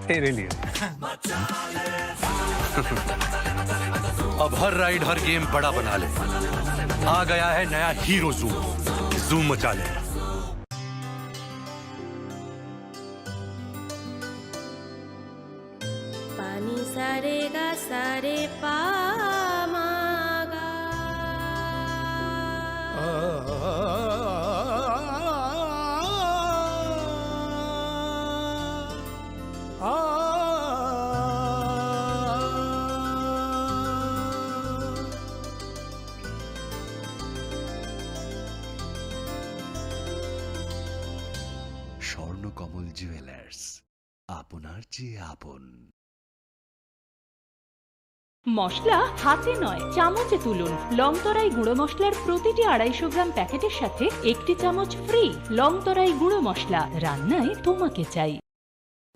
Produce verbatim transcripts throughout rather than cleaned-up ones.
तेरे लिए। अब हर राइड, हर गेम बड़ा बना ले। आ गया है नया हीरो जूम। जूम मचा ले। पानी सारे गा सारे पा मा गा। স্বর্ণকমল জুয়েলার্স, আপনার চেয়ে আপন। মশলা হাতে নয়, চামচে তুলুন। লংতরাই গুঁড়ো মশলার প্রতিটি আড়াইশো গ্রাম প্যাকেটের সাথে একটি চামচ ফ্রি। লংতরাই গুঁড়ো মশলা, রান্নায় তোমাকে চাই।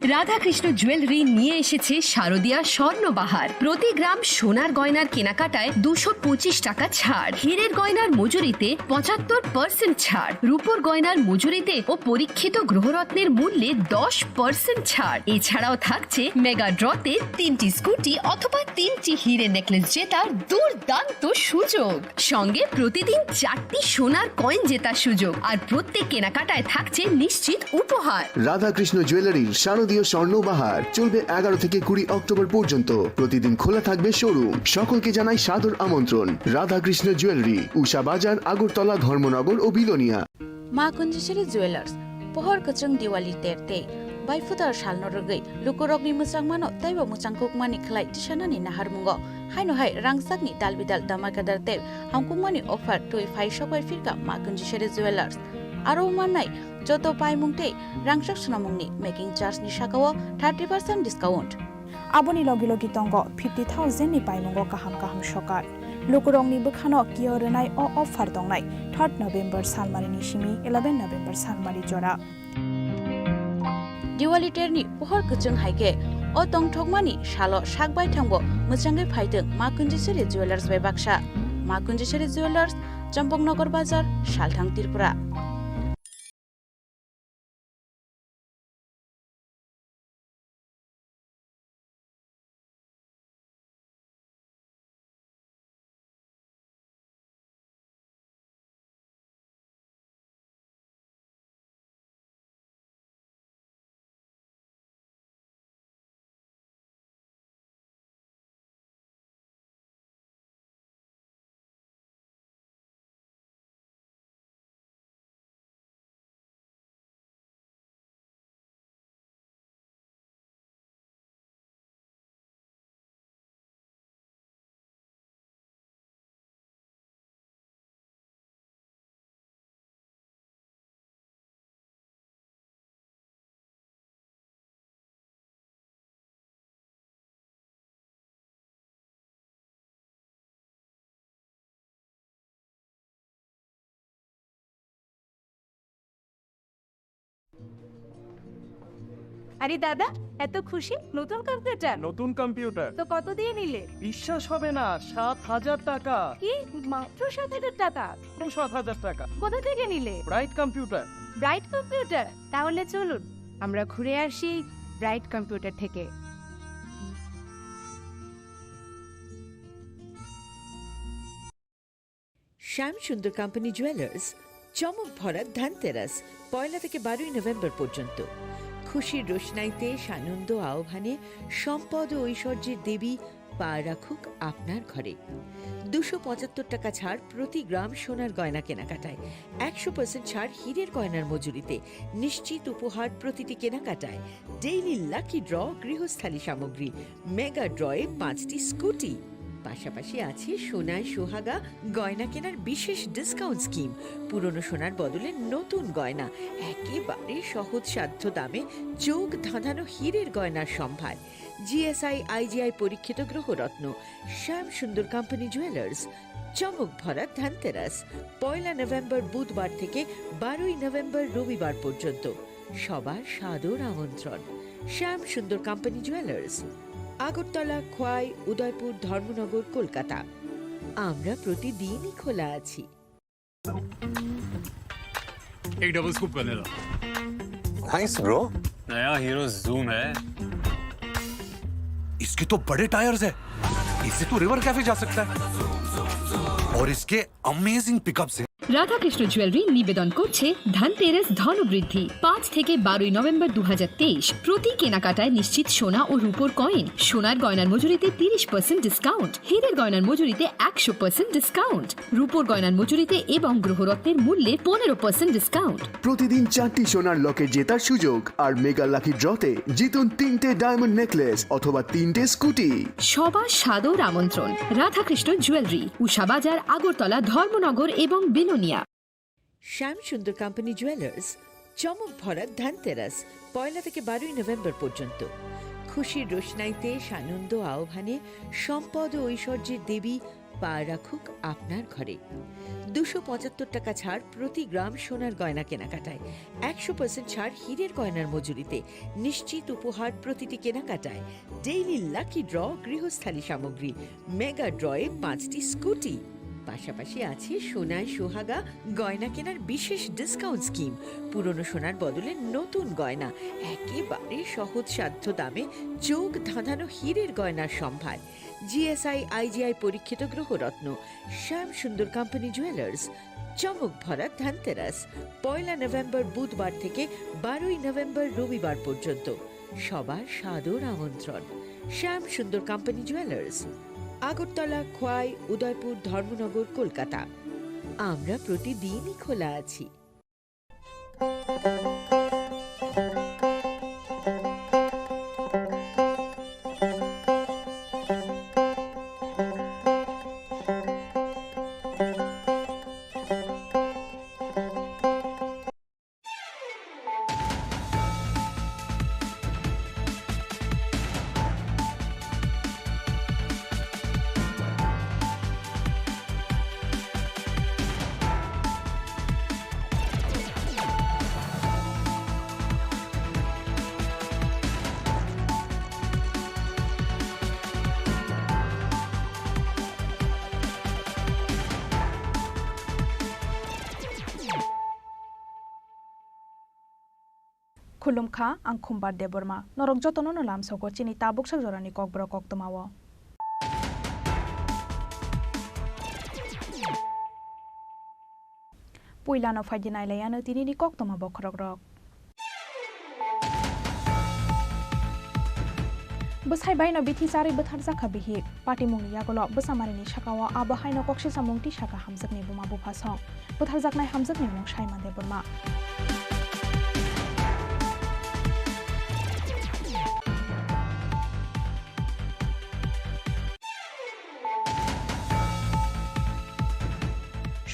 রাধাকৃষ্ণ জুয়েলারি নিয়ে এসেছে শারদীয়া স্বর্ণবাহার। প্রতি গ্রাম সোনার গয়নার কেনাকাটায় দুশো পঁচিশ টাকা ছাড়, হীরের গয়নার মজুরিতে পঁচাত্তর পার্সেন্ট ছাড়, রূপোর গয়নার মজুরিতে ও পরীক্ষিত গ্রহরত্নের মূল্যে দশ পার্সেন্ট ছাড়। এছাড়াও থাকছে মেগা ড্রতে তিনটি স্কুটি অথবা তিনটি হিরে নেকলেস জেতার দুর্দান্ত সুযোগ। সঙ্গে প্রতিদিন চারটি সোনার কয়েন জেতার সুযোগ, আর প্রত্যেক কেনাকাটায় থাকছে নিশ্চিত উপহার। রাধাকৃষ্ণ জুয়েলারির শারদীয় স্বর্ণ বাহার চলবে এগারো থেকে কুড়ি অক্টোবর পর্যন্ত। প্রতিদিন খোলা থাকবে শোরুম। সকলকে জানাই সাদর আমন্ত্রণ। রাধাকৃষ্ণ জুয়েলারি, উষা বাজার, আগরতলা, ধর্মনগর ও Belonia. Ma Kunjisiri Jewelers, pohor kwchwng Diwali ter tei baiphutar salno rwgwi lukurokni mwchangmano teibo mwchangkukmani khlai tisanani naharmungo, haino hai rangchakni dalbidal damakadar tei hamkukmani offer twi phai sokbai phirkha Ma Kunjisiri Jewelers. Aro mannai joto paimung tei rangchak swnamungni making charge ni sakao thirty percent discount. Aboni logi logi tongo fifty thousand ni paimungo kaham kaham sokar. Lukurokni bwkhano kiyo rwnai o offer tongnai third November salmarini simi eleven November salmari jora. Diwali terni pohor kwchwng hai khe o tongthokmani salo sak baithangbo mwchangwi phaitwng Ma Kunjisiri Jewelers bai baksa. Ma Kunjisiri Jewelers, Champaknagar Bazar, Salthang, Tripura. আরে দাদা, এত খুশি? নতুন কম্পিউটার? নতুন কম্পিউটার। তো কত দিয়ে নিলে? বিশ্বাস হবে না, সাত হাজার টাকা। কি? মাত্র সাত হাজার টাকা? সাত হাজার টাকা। কোথা থেকে নিলে? Bright computer. Bright computer? তাহলে চলুন, আমরা ঘুরে আসি ব্রাইট কম্পিউটার থেকে। শ্যাম সুন্দর কোম্পানি জুয়েলার্স, চমক ভরা ধনতেরাস, পয়লা থেকে বারোই নভেম্বর পর্যন্ত। খুশির রোশনাইতে সানন্দ আহ্বানে সম্পদ ও ঐশ্বর্যের দেবী পা রাখুক আপনার ঘরে। দুশো পঁচাত্তর টাকা ছাড় প্রতি গ্রাম সোনার গয়না কেনাকাটায়, একশো পার্সেন্ট ছাড় হীরের গয়নার মজুরিতে, নিশ্চিত উপহার প্রতিটি কেনাকাটায়, ডেইলি লাকি ড্র গৃহস্থালী সামগ্রী, মেগা ড্রয়ে পাঁচটি স্কুটি। পাশাপাশি আছে সোনায় সোহাগা গয়না কেনার বিশেষ ডিসকাউন্ট স্কিম। পুরনো সোনার বদলে নতুন গয়না, একেবারে সহজসাধ্য দামে চোখ ধাঁধানো হীরের গয়নার সম্ভার। জিএসআই, আইজিআই পরীক্ষিত গ্রহরত্ন। শ্যাম সুন্দর কোম্পানি জুয়েলার্স, চমক ভরা ধনতেরাস, পয়লা নভেম্বর বুধবার থেকে বারোই নভেম্বর রবিবার পর্যন্ত। সবার সাদর আমন্ত্রণ। শ্যাম সুন্দর কোম্পানি জুয়েলার্স, আগরতলা, খোয়াই, উদয়পুর, ধর্মনগর, কলকাতা। আমরা প্রতিদিনই খোলা আছি। एक double scoop vanilla. Thanks, bro। नया हीरो जूम है, इसके तो बड़े टायर्स है, इससे तो रिवर कैफे जा सकता है। और इसके अमेजिंग पिकअप्स है। রাধাকৃষ্ণ জুয়েলারি নিবেদন করছে ধনতেরাস ধনবৃদ্ধি। পাঁচ থেকে বারোই নভেম্বর দু হাজার তেইশ। প্রতি কেনাকাটায় নিশ্চিত সোনা ও রূপোর কয়েন, সোনার গয়নার মজুরিতে তিরিশ পার্সেন্ট ডিসকাউন্ট, হীরের গয়নার মজুরিতে একশো পার্সেন্ট ডিসকাউন্ট, রূপোর গয়নার মজুরিতে এবং গ্রহরত্নের মূল্যে পনেরো পার্সেন্ট ডিসকাউন্ট। প্রতিদিন চারটি সোনার লকেট জেতার সুযোগ আর মেগা লাকি ড্রতে জিতুন তিনটে ডায়মন্ড নেকলেস অথবা তিনটে স্কুটি। সবার সাদর আমন্ত্রণ রাধাকৃষ্ণ জুয়েলারি, উষা বাজার, আগরতলা, ধর্মনগর এবং বিলোনিয়া। শ্যাম সুন্দর কোম্পানি জুয়েলার্স, চমক ভরা ধনতেরাস, পয়লা থেকে বারোই নভেম্বর পর্যন্ত। খুশির রোশনাইতে, সানন্দ আহ্বানে, সম্পদ ও ঐশ্বর্যের দেবী পা রাখুক আপনার ঘরে। দুশো পঁচাত্তর টাকা ছাড় প্রতি গ্রাম সোনার গয়না কেনাকাটায়, একশো পার্সেন্ট ছাড় হীরের গয়নার মজুরিতে, নিশ্চিত উপহার প্রতিটি কেনাকাটায়, ডেইলি লাকি ড্র, গৃহস্থালী সামগ্রী, মেগা ড্রয়ে পাঁচটি স্কুটি। পাশাপাশি আছে সোনায় সোহাগা গয়না কেনার বিশেষ ডিসকাউন্ট স্কিম। পুরনো সোনার বদলে নতুন গয়না, একেবারে সহজসাধ্য দামে চোখ ধাঁধানো হীরের গয়নার সম্ভার। জিএসআই, আইজিআই পরীক্ষিত গ্রহরত্ন, শ্যাম সুন্দর কোম্পানি জুয়েলার্স। চমক ভরা ধনতেরাস, পয়লা নভেম্বর বুধবার থেকে বারোই নভেম্বর রবিবার পর্যন্ত। সবার সাদর আমন্ত্রণ। শ্যাম সুন্দর কোম্পানি জুয়েলার্স, আগরতলা, খোয়াই, উদয়পুর, ধর্মনগর, কলকাতা। আমরা প্রতিদিনই খোলা আছি। Khulumkha, ang Khumbar Debbarma. Norok jotono no lamsogo chini tabuksa jorani kokborok koktwmao. Puilano phaidi nailaiano tinini koktwma bokhorokrok. Bwsai baino bithi charwi bwtharjakha bihik. Patimungni yagulo bwsamarini sakao abo haino koksisa mung tisaka hamjakni buma buphasong. Bwtharjaknai hamjakni mung Saima Debbarma.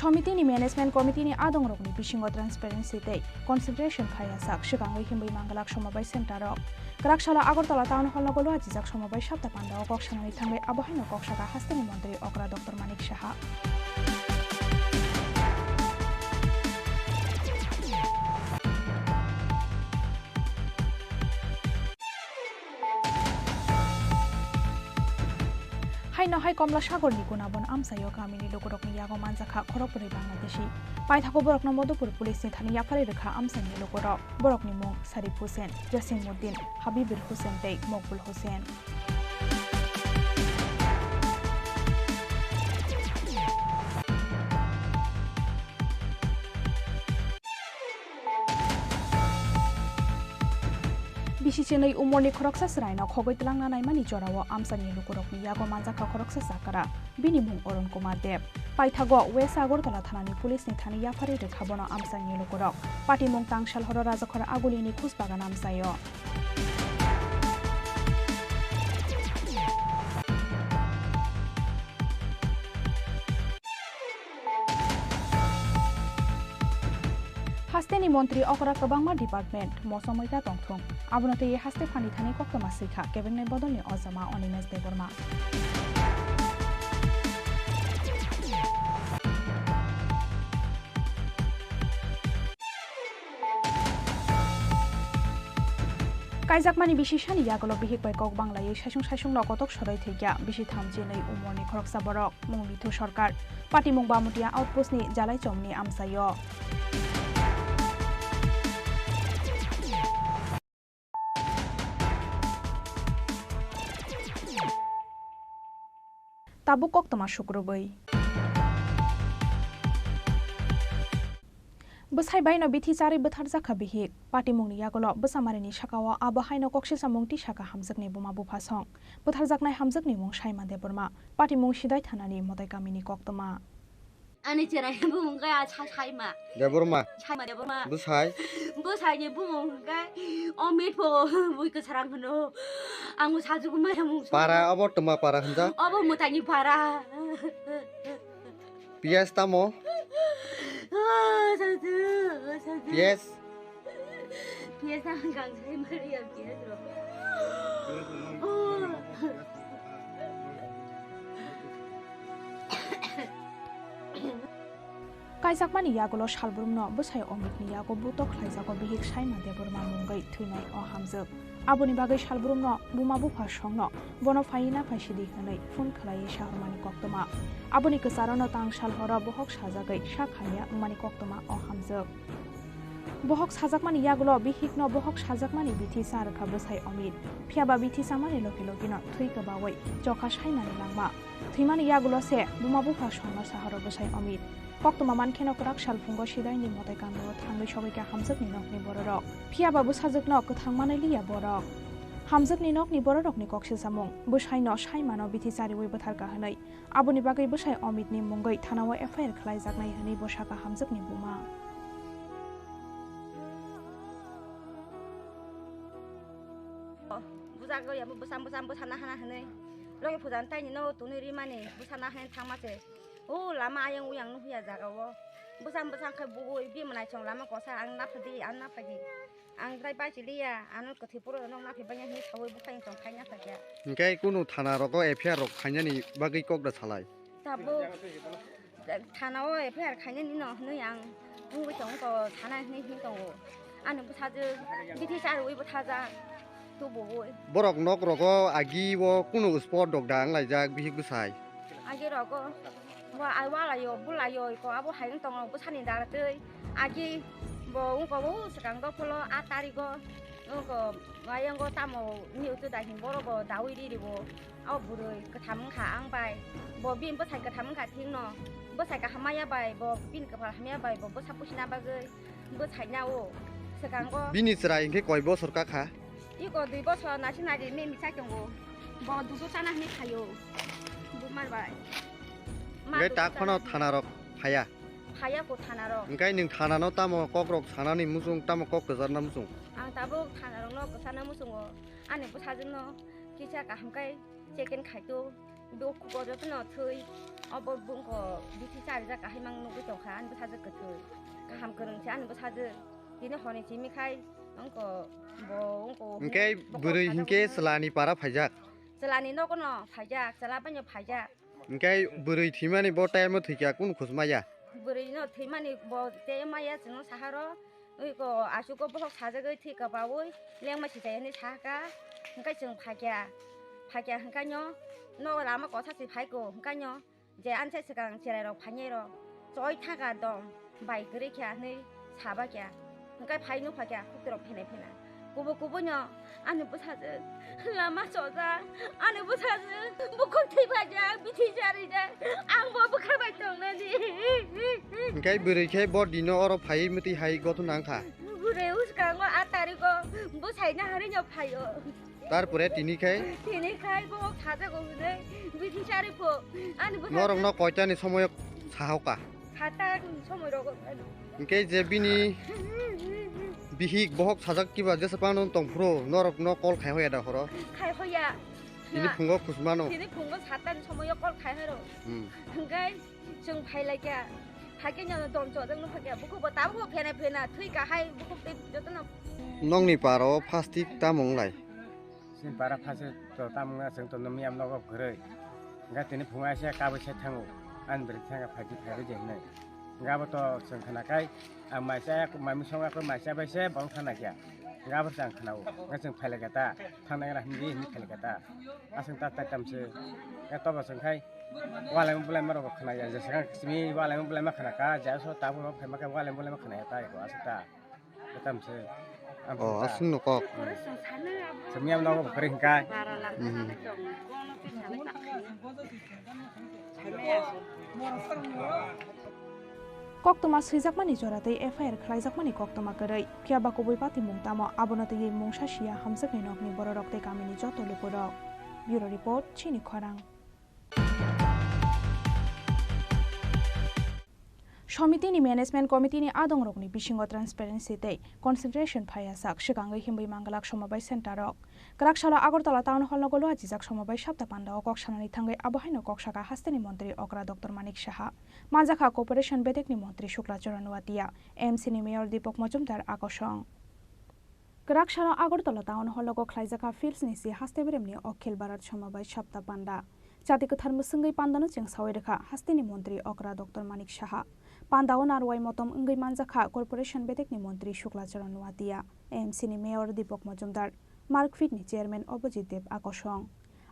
Somitini management committee ni adongrokni bisingo transparency tei consideration khaiya sak swkangwi himwi manglak somobai center rok. Kwraksalo Agartala Town Hall nogo lua chijak somobai sapta pandao kok sanani thangwi abo haino kok saka hasteni montri okra Doctor Manik Saha. Haino hai Komla Sagorni Gunabon amchaio kamini lukurokni yago manjakha khorokbrwi Bangladeshi. Paithago borokno Madhupur Police ni thani yapharwi rwkha amchaini lukurok. Borokni mung Sarif Hussain, Jasim Uddin, Habibir Hussain tei Mokbul Hussain. Bisi chinwi umorni khoroksa chwraino khogwi twlangna naimani jorao amchaini lukurokni yago manjakha khoroksa chakra. Bini mung Arun Kumar Deb. Paithago West Agartala thanani police ni thani yapharwi rwkha bono amchaini lukurok. Patimung tangsal horo Rajakhor Agulini khusbagan amchaio. Hasteni montri okra kwbangma department mosomwi ta tongthung. Abono twiwi haste phani thani koktwma swikha kebengnai bodolni ojama Animesh Debbarma. Kaijakmani bisi sani yagulo bihik bai kok banglaiwi saisung saisungno kotok soroi thwikya bisi thamchi nwi umorni khoroksa borok, mung Mithu Sarkar. Patimung Bamutia outpost ni Jalaichomni amchaio. tabuk koktwma sukrubwi. Bwsai baino bithi charwi bwtharjakha bihik. Patimungni yagulo bwsamarini sakao abo haino koksisa mung tisaka hamjakni buma bupha song. Bwtharjaknai hamjakni mung Saima Debbarma. Patimung Sidai thanani Motai kamini koktwma. Ani cherai bumung khe a sa Saima. Debbarma. Saima Debbarma. Bwsai. Bwsai ni bumung khe Omit pho bui kwsarang hwno. Ang sajugu maya mung. Para obo twma para hwnjak. Obo Mwtai ni para. Piyas tamo? Ah, saju, saju. Piyas. Piyas ang gang sai mari ya piyas ro. Oh. Kaijakmani yagulo salbrumno bwsai Omitni yago butok khlaijago bihik Saima Debbarma mungwi thwinai o hamjwk. Aboni bagwi salbrumno buma bupha songno bono phaiwi naphai sidi hwnwi phone khlaiwi sahormani koktwma. Aboni kwcharono tang sal horo bohok sajagwi sak hamya wngmani koktwma o hamjwk. Bohok sajakmani yagulo bihikno bohok sajakmani bithi cha rwkha bwsai Omit. Phiyaba bithi chamani logi logino thwi kwbaui chokha saimani langma. Thwimani yagulo se buma bupha songno sahoro bwsai Omit. Koktwma mankheno kwrak salphungo Sidaini Motai kamio thangwi sogwikha hamjwkni nokni bororok. Phiyaba bwsajwkno kwthang manwi liya borok. Hamjwkni nokni bororokni kok sisamung, bwsaino Saimano bithi chariwi bwtharkha hwnwi. Aboni bagwi bwsai Omitni mungwi thanao F I R khlaijaknai hwnwi bo sakha hamjwkni buma. Bujagwi abo bwsang bwsang bwsana hana hwnwi. Logi phujani taini no twnwi rimani bwsana hwnwi thangma se. O lama ayang uyang nukya jaga o. Bwsang bwsang khai bugui bini mwnaisong lama kosa ang naphadi, ang naphadi. Ang drai bai chiliya, ano kwthwi puro no naphai banya hwnwi saui bwkhani tong khaina sakya. Hingke kunu thana rogo F I R rok khainani bagwi kok da salai. Tabuk thana o F I R khainani no hwnwi ang wngwi tong ko thana hwnwi hwnwi tongo. Ani bwsajwk bithi charwi bwthajak tubuwi. Borok nok rogo agi o kunu spot dok da wnglaijak bihik bwsai. Agi rogo bo ai walaio bulaio ko abo hai wng tongo bwsani dara twi. Agi bo wngko bo swkang dopholo a tarigo wngko ayango tamo miutu da hin borogo dawi riribo. O bwrwi kwtham wngkha ang bai. Bo bini bwsai kwtham wngkha thikno. Bwsai kaham maya bai bo bini kwphal hamya bai bo bwsa pusina bagwi bwsai nao swkango. Bini chwrai hwnkhe koi bosor kakha? Iko dui bosor nasi nari memi chai tongo. Bo dugo chana hwnwi khaio. Bumar bai. Hwnkhe ta khono thana rok phaya? Phaya ko thana rok. Hwnkhe nwng thana no tamo kok rok sanani muchung tamo kok kwcharna muchung? Ang tabuk thana rok no kwcharna muchungo. Ani bwsajwk no kisa kaham kai check-in khaito, bo kuko jotono thwi, obo bungko bithi charijak kahai mang nugwi tongkha ani bwsajwk kwthwi. Kaham kwrwng se ani bwsajwk, tini hwnwi simi khai wngko bo wngko. Hwnkhe bwrwi hwnkhe chwlani para phaijak? Chwlani nogono phaijak, chwla baino phaijak. Hwnkhe bwrwi thwimani bo time o thwikha kunu khus maya? Bwrwi no thwimani bo tei maya chwngno saharo. Ui ko aswk o bohok sajagwi thwi kwbaui lengma si chai hwnwi sahaka. Hwnkhe chwng phaikha, phaikha hwnkhe no nogo lama kosa se phaiko hwnkhe no je anse swkang cherai rok phainai rok choi thaka dom bai kwrwi kha hwnwi sabakya. Hwnkhe phai nukha kya khukti rok phene phena. Kubu kubu no ani bwsajwk lama chojak, ani bwsajwk bukhuk thwi phaijak, bithi charijak, ang bo bwkha bai tongnani. Hwnkhe bwrwi khe bo dino oro phaiwi mwtwi hai gothon nang kha. Bwrwi uskango a tariko bwsai naharino phaio. Tarpore tini khai? Tini khai bo sajago hwnwi bithi chari pho. Ani bwsajwk. Norokno koitani somoyo sahoka? Sata ni somoi rogo. Hwnkhe je bini bihik bohok sajak kiba jesa pano tongphuru norokno call khai hoya da horo? Khai hoya. Tini phungo khusmano. Tini phungo sata ni somoyo call khai horo. Hmm. Hwnkhe chwng phailaikha. Phakhe nyono dom chojak nukha khe bukhuk bo tabuk bo phena phena thwi kahai bukhuk tei jotono. Nokni paro plastic tamo wnglai? Chini para phase to tamo wngya chwng to numi am nogo kwrwi. Hwnkhe tini phungo aisa kabui se thango. Ani bwrwi thangkha phaidi phaidi je hwnwi. Hwnkhe abo to chwng khna khai ang maisa mami songya khe maisa bai se bong khna kya. Hwnkhe abo chwng khna-o. Hwnkhe chwng phailai kha ta. Thangnai gra hindi hindi phailai kha ta. Aswk ta tai tam se. Hwnkhe tobo chwng khai. Walaima bulaima rok khna ya. Jesa khe simi walaima bulaima khna kha. Jesa tabuk rok phaima khe walaima bulaima khna ya ta. Aswk ta. Kwtam se. O, aswkno kok. Chwngya nogo kwrwi hwnkha. Mhm. Koktwma swijakmani jora tei F I R khlaijakmani koktwma kwrwi. Phiya ba kubui patimung tamo, abono twiwi mungsa siya hamjakni nokni bororok tei kamini joto lukurok. Bureau Report, Chini Khorang. Somitini Management Committee ni adongrokni bisingo transparency tei concentration phaiyasak, swkangwi himwi manglak somobai center rok. Kwraksalo Agartala Town Hall nogo luajijak somobai sapta pandao kok sanani thangwi abo haino kok saka hasteni montri okra Doctor Manik Saha. Manjakha Corporation bedekni montri Shukla Charan Nuatia, M C ni mayor Deepak Majumdar akosong. Kwraksalo Agartala Town Hall nogo khlaijakha Fields ni si haste beremni Akhil Bharat Somobai Sapta Panda. Chati kwthar mwswngwi pandano chengsawi rwkha hasteni montri okra Doctor Manik Saha. Pandao narwai motom wngwi manjakha Corporation bedekni montri Shukla Charan Nuatia, M C ni mayor Deepak Majumdar, Markfeed ni chairman Abhijit Deb akosong.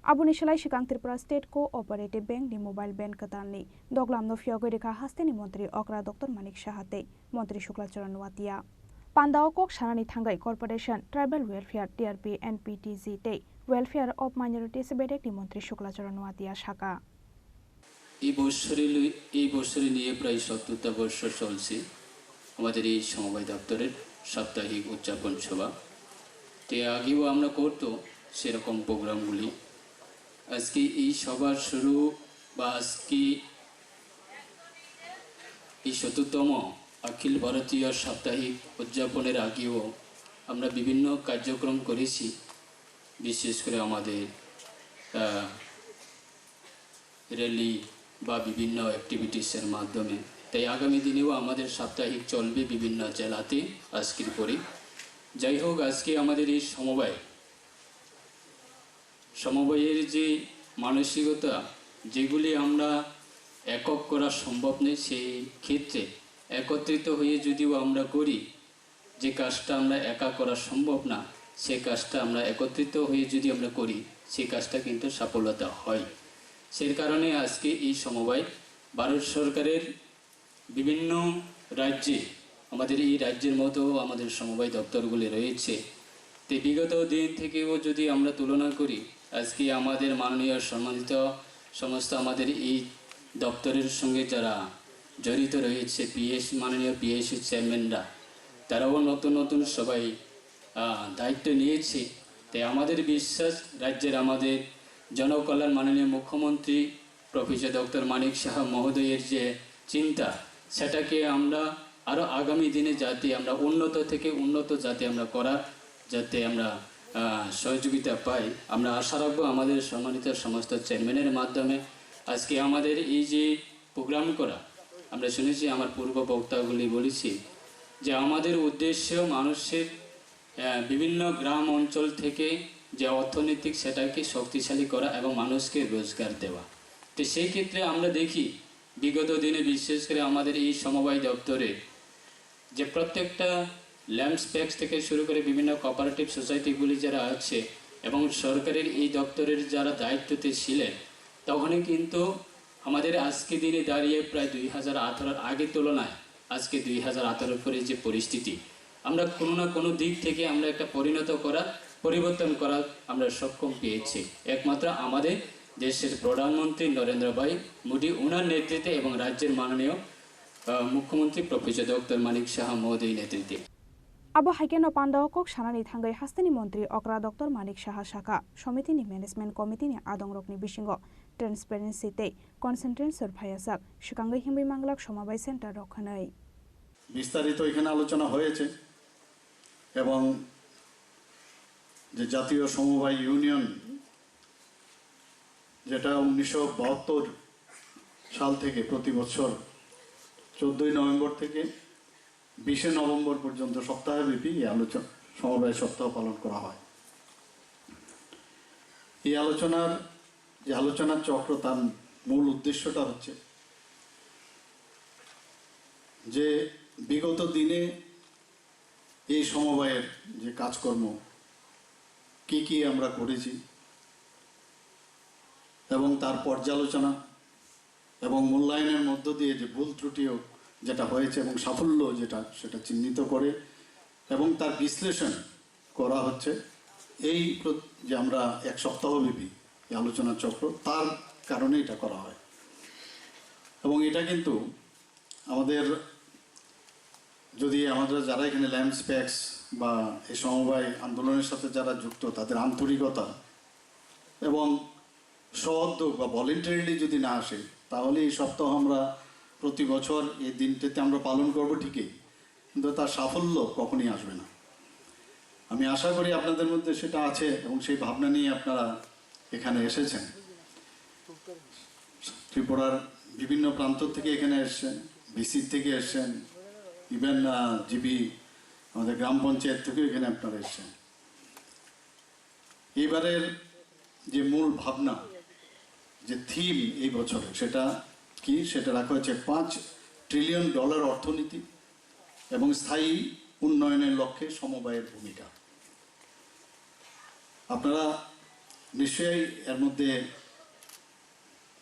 Aboni slai swkang Tripura State Cooperative Bank ni mobile van kwtalni doglamno phiyogwi rwkha hasteni montri okra Doctor Manik Saha tei montri Shukla Charan Nuatia. Pandao kok sanani thangwi Corporation, Tribal Welfare, T R P, N P T G tei Welfare of Minorities bedekni montri Shukla Charan Nuatia saka. এই বছরে ল-, এই বছরে নিয়ে প্রায় সত্তরটা বর্ষ চলছে আমাদের এই সমবায় দপ্তরের সাপ্তাহিক উদযাপন সভা। তো আগেও আমরা করতো সেরকম প্রোগ্রামগুলি। আজকে এই সভার শুরু বা আজকে এই সত্তরতম অখিল ভারতীয় সাপ্তাহিক উদযাপনের আগেও আমরা বিভিন্ন কার্যক্রম করেছি, বিশেষ করে আমাদের, আহ, র‍্যালি বা বিভিন্ন অ্যাক্টিভিটিসের মাধ্যমে। তাই আগামী দিনেও আমাদের সাপ্তাহিক চলবে বিভিন্ন জেলাতে আজকের পরে। যাই হোক, আজকে আমাদের এই সমবায়, সমবায়ের যে মানসিকতা, যেগুলি আমরা একক করা সম্ভব নয়, সেই ক্ষেত্রে একত্রিত হয়ে যদিও আমরা করি, যে কাজটা আমরা একা করা সম্ভব না, সেই কাজটা আমরা একত্রিত হয়ে যদি আমরা করি, সেই কাজটা কিন্তু সফলতা হয়। সেই কারণে আজকে এই সমবায় ভারত সরকারের বিভিন্ন রাজ্যে, আমাদের এই রাজ্যের মতো আমাদের সমবায় দপ্তরগুলি রয়েছে। তো বিগত দিন থেকেও যদি আমরা তুলনা করি, আজকে আমাদের মাননীয় সম্মানিত সমস্ত আমাদের এই দপ্তরের সঙ্গে যারা জড়িত রয়েছে, পিএস, মাননীয় পিএসসি চেয়ারম্যানরা, তারাও নতুন নতুন সবাই, আহ, দায়িত্ব নিয়েছে। তাই আমাদের বিশ্বাস, রাজ্যের আমাদের জনকল্যাণ মাননীয় মুখ্যমন্ত্রী প্রফেসর ডক্টর মানিক সাহা মহোদয়ের যে চিন্তা, সেটাকে আমরা আরও আগামী দিনে যাতে আমরা উন্নত থেকে উন্নত যাতে আমরা করার, যাতে আমরা, আহ, সহযোগিতা পাই, আমরা আশা রাখবো আমাদের সম্মানিত সমস্ত চেয়ারম্যানের মাধ্যমে। আজকে আমাদের এই যে প্রোগ্রাম করা, আমরা শুনেছি, আমার পূর্ব বক্তাগুলি বলেছি যে আমাদের উদ্দেশ্য মানুষের, আহ, বিভিন্ন গ্রাম অঞ্চল থেকে যে অর্থনৈতিক সেটাকে শক্তিশালী করা এবং মানুষকে রোজগার দেওয়া। তো সেই ক্ষেত্রে আমরা দেখি বিগত দিনে বিশেষ করে আমাদের এই সমবায় দপ্তরে যে প্রত্যেকটা ল্যাম্পস প্যাক্স থেকে শুরু করে বিভিন্ন কোঅপারেটিভ সোসাইটিগুলি যারা আছে এবং সরকারের এই দপ্তরের যারা দায়িত্বতে ছিলেন, তখনই কিন্তু আমাদের আজকে দিনে দাঁড়িয়ে প্রায় দুই হাজার আঠারোর আগের তুলনায় আজকে দুই হাজার আঠারোর পরে যে পরিস্থিতি, আমরা কোনো না কোনো দিক থেকে আমরা একটা পরিণত করার, পরিবর্তন করার আমরা সক্ষম পেয়েছি একমাত্র আমাদের দেশের প্রধানমন্ত্রী নরেন্দ্র ভাই মোদী ওনার নেতৃত্বে এবং রাজ্যের মাননীয়, আহ, মুখ্যমন্ত্রী প্রফেসর ডক্টর মানিক সাহা মহোদয় নেতৃত্বে। Abo hai kheno pandao kok sanani thangwi hasteni montri okra Doctor Manik Saha sakha, somitini management committee ni adongrokni bisingo transparency tei concentration phaiyasak, swkangwi himwi manglak somobai center rok hwnwi. বিস্তারিত এখানে আলোচনা হয়েছে এবং যে জাতীয় সমবায় ইউনিয়ন, যেটা উনিশশো বাহাত্তর সাল থেকে প্রতি বছর চোদ্দই নভেম্বর থেকে বিশে নভেম্বর পর্যন্ত সপ্তাহব্যাপী এই আলোচনা, সমবায় সপ্তাহ পালন করা হয়। এই আলোচনার যে আলোচনার চক্র, তার মূল উদ্দেশ্যটা হচ্ছে যে বিগত দিনে এই সমবায়ের যে কাজকর্ম, কি কি আমরা করেছি এবং তার পর্যালোচনা এবং মূল্যায়নের মধ্য দিয়ে যে ভুল ত্রুটিও যেটা হয়েছে এবং সাফল্য যেটা, সেটা চিহ্নিত করে এবং তার বিশ্লেষণ করা হচ্ছে। এই প্র- যে আমরা এক সপ্তাহব্যাপী এই আলোচনা চক্র, তার কারণে এটা করা হয়। এবং এটা কিন্তু আমাদের, যদি আমরা যারা এখানে ল্যাম্পস প্যাক্স বা এই সমবায় আন্দোলনের সাথে যারা যুক্ত, তাদের আন্তরিকতা এবং সহদ্যোগ বা ভলেন্টারিলি যদি না আসে, তাহলে এই সপ্তাহ আমরা প্রতি বছর এই দিনটিতে আমরা পালন করব ঠিকই, কিন্তু তার সাফল্য কখনই আসবে না। আমি আশা করি আপনাদের মধ্যে সেটা আছে এবং সেই ভাবনা নিয়ে আপনারা এখানে এসেছেন। ত্রিপুরার বিভিন্ন প্রান্ত থেকে এখানে এসছেন, ভিসি থেকে এসছেন, ইভেন জিবি, আমাদের গ্রাম পঞ্চায়েত থেকেও এখানে আপনারা এসছেন। এবারের যে মূল ভাবনা, যে থিম এই বছরে, সেটা কি? সেটা রাখা হয়েছে পাঁচ ট্রিলিয়ন ডলার অর্থনীতি এবং স্থায়ী উন্নয়নের লক্ষ্যে সমবায়ের ভূমিকা। আপনারা নিশ্চয়ই এর মধ্যে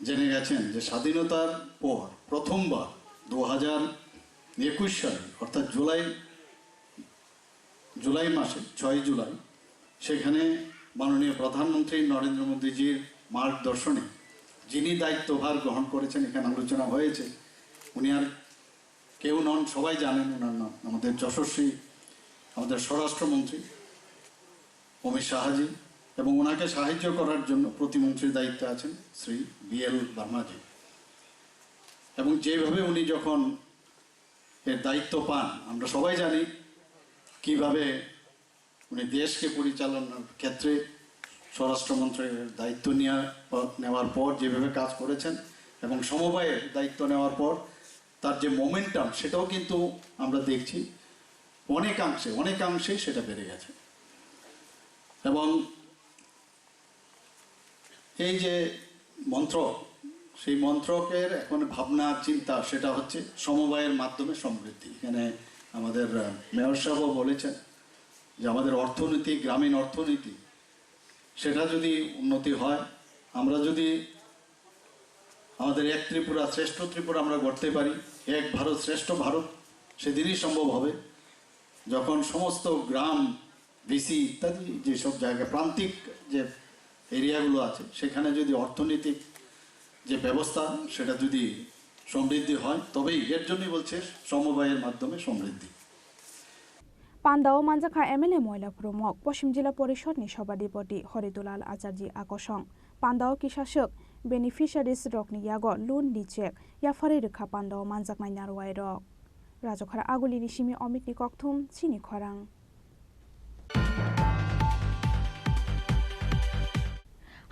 জেনে গেছেন যে স্বাধীনতার পর প্রথমবার দু হাজার একুশ সালে, অর্থাৎ জুলাই জুলাই মাসে, ছয় জুলাই, সেখানে মাননীয় প্রধানমন্ত্রী নরেন্দ্র মোদীজির মার্গদর্শনে যিনি দায়িত্বভার গ্রহণ করেছেন, এখানে আলোচনা হয়েছে, উনি আর কেউ নন, সবাই জানেন ওনার নাম, আমাদের যশস্বী, আমাদের স্বরাষ্ট্রমন্ত্রী অমিত শাহজি, এবং ওনাকে সাহায্য করার জন্য প্রতিমন্ত্রীর দায়িত্বে আছেন শ্রী বি এল বার্মাজি। এবং যেভাবে উনি যখন এর দায়িত্ব পান, আমরা সবাই জানি কিভাবে উনি দেশকে পরিচালনার ক্ষেত্রে স্বরাষ্ট্রমন্ত্রীর দায়িত্ব নেওয়ার পর, নেওয়ার পর যেভাবে কাজ করেছেন এবং সমবায়ের দায়িত্ব নেওয়ার পর তার যে মোমেন্টাম, সেটাও কিন্তু আমরা দেখছি অনেকাংশে, অনেকাংশেই সেটা বেড়ে গেছে। এবং এই যে মন্ত্রক, সেই মন্ত্রকের এখন ভাবনা চিন্তা, সেটা হচ্ছে সমবায়ের মাধ্যমে সমৃদ্ধি। এখানে আমাদের আহ, মেয়র সাহেবও বলেছেন যে আমাদের অর্থনীতি, গ্রামীণ অর্থনীতি, সেটা যদি উন্নতি হয়, আমরা যদি আমাদের এক ত্রিপুরা, শ্রেষ্ঠ ত্রিপুরা আমরা গড়তে পারি, এক ভারত, শ্রেষ্ঠ ভারত সেদিনই সম্ভব হবে, যখন সমস্ত গ্রাম, ভিসি ইত্যাদি যেসব জায়গা, প্রান্তিক যে এরিয়াগুলো আছে, সেখানে যদি অর্থনৈতিক যে ব্যবস্থা, সেটা যদি সমৃদ্ধি হয়, তবেই, এর জন্যই বলছে সমবায়ের মাধ্যমে সমৃদ্ধি। Pandao manjakha M L A Moila Phrumok, Poschim Jila Porishod ni Sabhadipoti Horidulal Acharji Akosong, Pandao kisaswk beneficiaries rokni yago loan ni cheque yapharwi rwkha Pandao manjaknai narwai rok. Rajokhara Aguli ni simi Omit ni kokthum, chini khorang.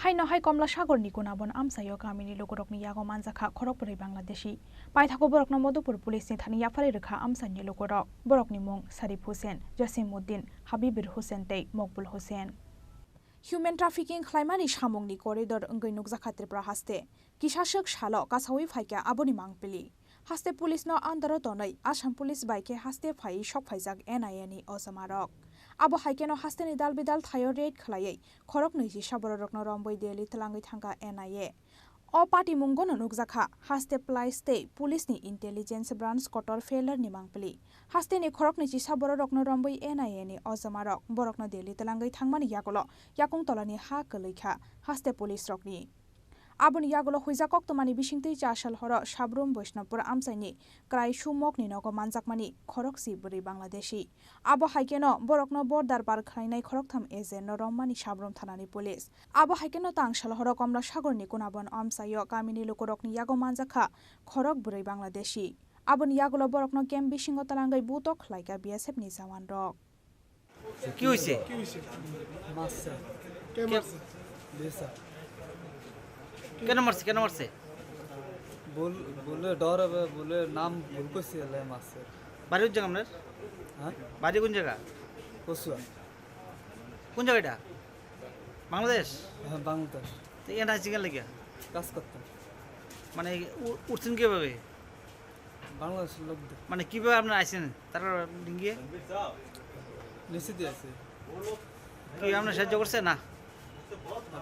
Haino hai Komla Sagor ni kuna bon amchaio kamini lukurokni yago manjakha khorok bwrwi Bangladeshi. Paithago borokno Madhupur police ni thani yapharwi rwkha amchaini lukurok. Borokni mung Sarif Hussain, Jasim Uddin, Habibir Hussain tei Mokbul Hussain. Human trafficking khlaimani samungni corridor wngwi nukjakha Tripura haste. Kisaswk salo kasawi phaikha aboni mangpili. Haste police no under o tonwi Assam police bai khe haste phaiwi sok phaijak N I A ni ojamarok. Abo hai kheno hasteni dal bidal thaio raid khlaiwi khoroknwi jisa bororokno romwi Delhi twlangwi thangkha N I A. O patimungbono nukjakha, haste police tei police ni intelligence branch kotor failure ni mangpili. Hasteni khoroknwi jisa bororokno romwi N I A ni ojamarok borokno Delhi twlangwi thangmani yagulo yakung tolani ha kwlwikha haste police rokni. Aboni yagulo huijak koktwmani bisingtwi cha sal horo Sabrum Boishnopur amchaini Krai Sumokni nogo manjakmani khorokse bwrwi Bangladeshi. Abo hai kheno borokno border par khlainai khoroktham agent no romani Sabrum thanani police. Abo hai kheno tang sal horo Komla Sagorni kunabon amchaio kamini lukurokni yago manjakha khorok bwrwi Bangladeshi. Aboni yagulo borokno camp bisingo twlangwi butok khlaikha B S F ni jawan rok. কি হয়েছে? মারছে। কে মারছে? দুই স্যার। কেন মারছে? কেন মারছে? বল-, বলে ডর হবে, বলে নাম ভুল করছে, এলাই মারছে। বাড়ি কোন জায়গা আপনার? হ্যাঁ? বাড়ি কোন জায়গা? কচুয়া। কোন জায়গা এটা? বাংলাদেশ? হ্যাঁ, বাংলাদেশ। তো এখানে আছি কেন লেগে? কাজ করতাম। মানে উ-, উঠছেন কিভাবে? বাংলাদেশের লোক দে-, মানে কিভাবে আপনারা আইছেন? তারা ডিঙ্গিয়ে? নিচে দিয়ে আছে। কি আপনার সাহায্য করছে না?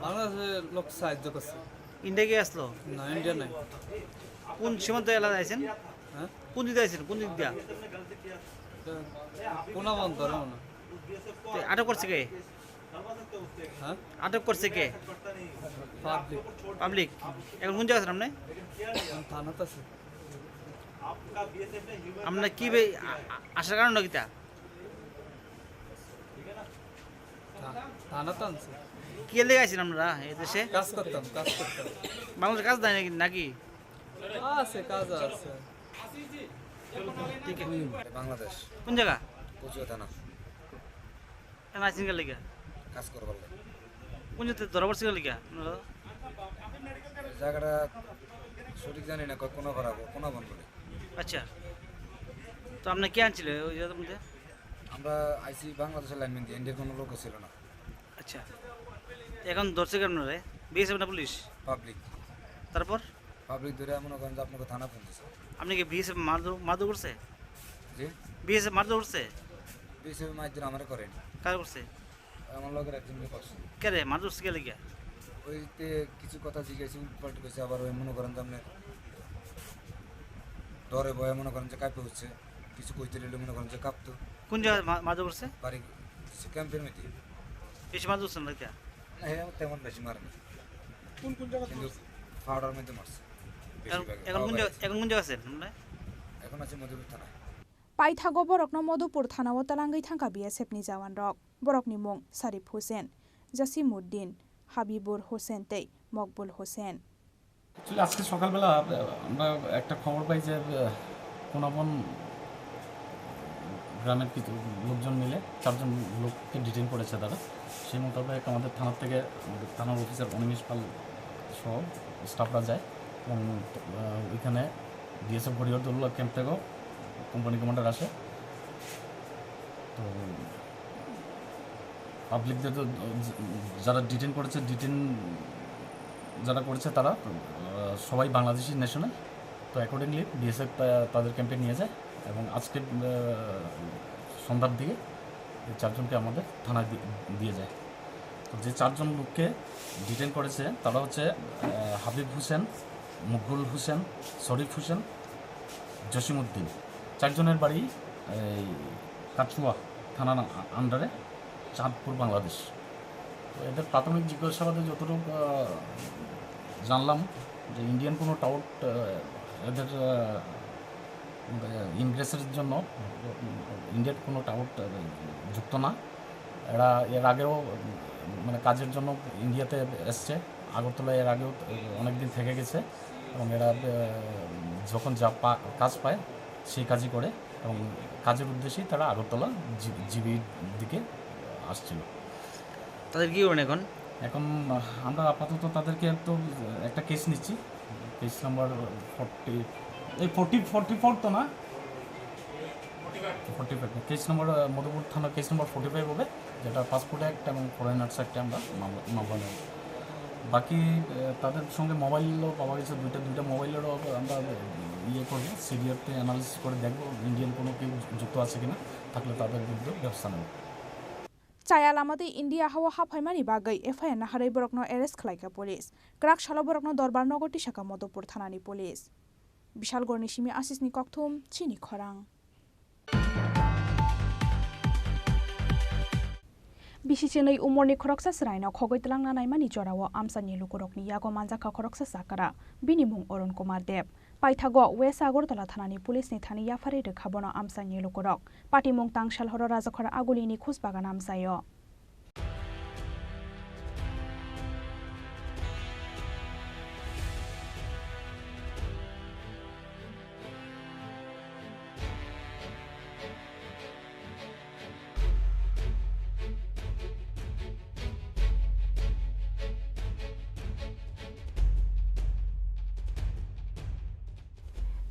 বাংলাদেশের লোক সাহায্য করছে। ইন্ডিয়া কি আসলো? না, ইন্ডিয়া নাই। কোন সীমান্ত এলাকা আইছেন? হ্যাঁ? কোন দিকে আইছেন? কোন দিক দিয়া? কোনা বন্ধ না? তো আটক করছে কে? হ্যাঁ? আটক করছে কে? পাবলিক। পাবলিক। এখন কোন জায়গা আছেন আপনি? এখন থানাতে আছে। আপনার কি বে-, আ-, আ-, আসার কারণ কিতা? থা-, থানাতে আনছে। কি লেগে আছেন আপনারা এই দেশে? কাজ করতাম, কাজ করতাম। বাংলাদেশে কাজ দেয় নাকি, নাকি? আছে, কাজ আছে। ঠিক আছে। বাংলাদেশ। কোন জায়গা? কচুয়া থানা। কেন আইছেন গেলে গিয়া? কাজ করবার লাগে। কোন জায়গাতে ধরা পড়ছে গেলে গিয়া আপনারা? জায়গাটা সঠিক জানি না, কয় কোনা পাড়া, কোনা বন বলে। আচ্ছা, তো আপনি কে আনছিল ওই জায়গার মধ্যে? আমরা আইছি বাংলাদেশের লাইনম্যান দিয়ে, ইন্ডিয়ার কোনো লোক ছিল না। আচ্ছা, এখন ধরছে কেন রে? বিএসএফ না পুলিশ? পাবলিক। তারপর? পাবলিক ধরে মনে করেন যে আপনাকে থানা ফোন দিছে। আপনি কি বিএসএফ মারধর, মারধর করছে? জি? বিএসএফ মারধর করছে? বিএসএফ মারধর আমারে করেনি। কার করছে? আমার লগের একজনকে করছে। কে রে? মারধর করছে কে লেগে? ওই তে কিছু কথা জিজ্ঞাসা উল্টপাল্ট কইছে, আবার ওই মনে করেন যে আপনি ডরে ভয়ে মনে করেন যে কাঁপে উঠছে, কিছু কইতে গেলে মনে করেন যে কাঁপতো। কোন জায়গায় মা-, মারধর করছে? বাড়ি সে ক্যাম্পের মধ্যে। বেশি মারধর করছে না এটা? না, এরকম তেমন বেশি মারেনি। কোন কোন জায়গায় কিন্তু মারছে? ফাওড়ার মধ্যে মারছে। এখন, বেশিরভাগ এখন কোন ফাওড়া জায়গা, বাড়ি। এখন কোন জায়গা আছেন আপনারা? এখন আছে মধুপুর থানায়। Paithago borokno Madhupur thanao twlangwi thangkha B S F ni jawan rok. Borokni mung Sarif Hussain, Jasimuddin, Habibur Hussain tei Mokbul Hussain. Actually, আজকে সকালবেলা, আহ, আমরা একটা খবর পাই যে, আহ, কোনাবন গ্রামের কিছু লোকজন মিলে চারজন লোককে ডিটেইন করেছে তারা। সেই মোতাবেক আমাদের থানার থেকে, আমাদের থানার অফিসার অনিমেষ পাল সহ স্টাফরা যায় এবং, আহ, ওইখানে বিএসএফ ঘড়িয়ার দৌলুল্লাহ ক্যাম্প থেকেও কোম্পানি কমান্ডার আসে। তো পাবলিকদের তো, যারা ডিটেইন করেছে, ডিটেইন যারা করেছে তারা, আহ, সবাই বাংলাদেশি ন্যাশনাল। তো অ্যাকর্ডিংলি বিএসএফ তা-, তাদের ক্যাম্পে নিয়ে যায় এবং আজকে, আহ, সন্ধ্যার দিকে এই চারজনকে আমাদের থানায় দি-, দিয়ে যায়। তো যে চারজন লোককে ডিটেইন করেছে তারা হচ্ছে, আহ, হাবিব হোসেন, মুকবুল হোসেন, শরীফ হোসেন, জসিমউদ্দিন। চারজনের বাড়ি এই কাছুয়া থানা আন্ডারে, চাঁদপুর, বাংলাদেশ। তো এদের প্রাথমিক জিজ্ঞাসাবাদে যতটুকু, আহ, জানলাম যে ইন্ডিয়ান কোনো টাউট, আহ, এদের, আহ, ইনগ্রেসের জন্য ইন্ডিয়ার কোনো টাউট, আহ, যুক্ত না। এরা এর আগেও, উম, মানে, কাজের জন্য ইন্ডিয়াতে এসছে। আগরতলায় এর আগেও অনেক দিন থেকে গেছে এবং এরা, আহ, যখন যা পা-, কাজ পায় সেই কাজই করে এবং কাজের উদ্দেশ্যেই তারা আগরতলা জি-, জিবির দিকে আসছিল। তাদের কি করবেন এখন? এখন, আহ, আমরা আপাতত তাদেরকে তো একটা কেস নিচ্ছি, কেস নাম্বার ফর্টি, এই ফর্টি, ফর্টি ফোর তো না? ফর্টি ফাইভ, কেস নম্বর, আহ, মধুপুর থানার কেস নম্বর ফর্টি ফাইভ হবে, যেটা পাসপোর্ট অ্যাক্ট এবং ফরেনার্স অ্যাক্টে আমরা মামলা, মামলা নেব। বাকি, আহ, তাদের সঙ্গে মোবাইলও পাওয়া গেছে, দুইটা, দুইটা মোবাইলেরও আমরা, আহ, ইয়ে করবো, সিডিআরতে অ্যানালিসিস করে দেখবো ইন্ডিয়ান কোনো কেউ যুক্ত আছে কিনা, থাকলে তাদের বিরুদ্ধে ব্যবস্থা নেব। Chaya lama tei India hao haphaimani bagwi F I R naharwi borokno arrest khlaikha police. Kwrak salo borokno dorbar nogo tisakha Madhupur thanani police. Bishalgorni simi Asisni kokthum, chini khorang. Bisi chinwi umorni khoroksa chwraino khogwi twlangna naimani jorao amchaini lukurokni yago manjakha khoroksa chakra. Bini mung Arun Kumar Deb. Paithago West Agartala thanani police ni thani yapharwi rwkha bono amchaini lukurok. Patimung tangsalhoro Rajakhor Agulini Khusbagan amchaio.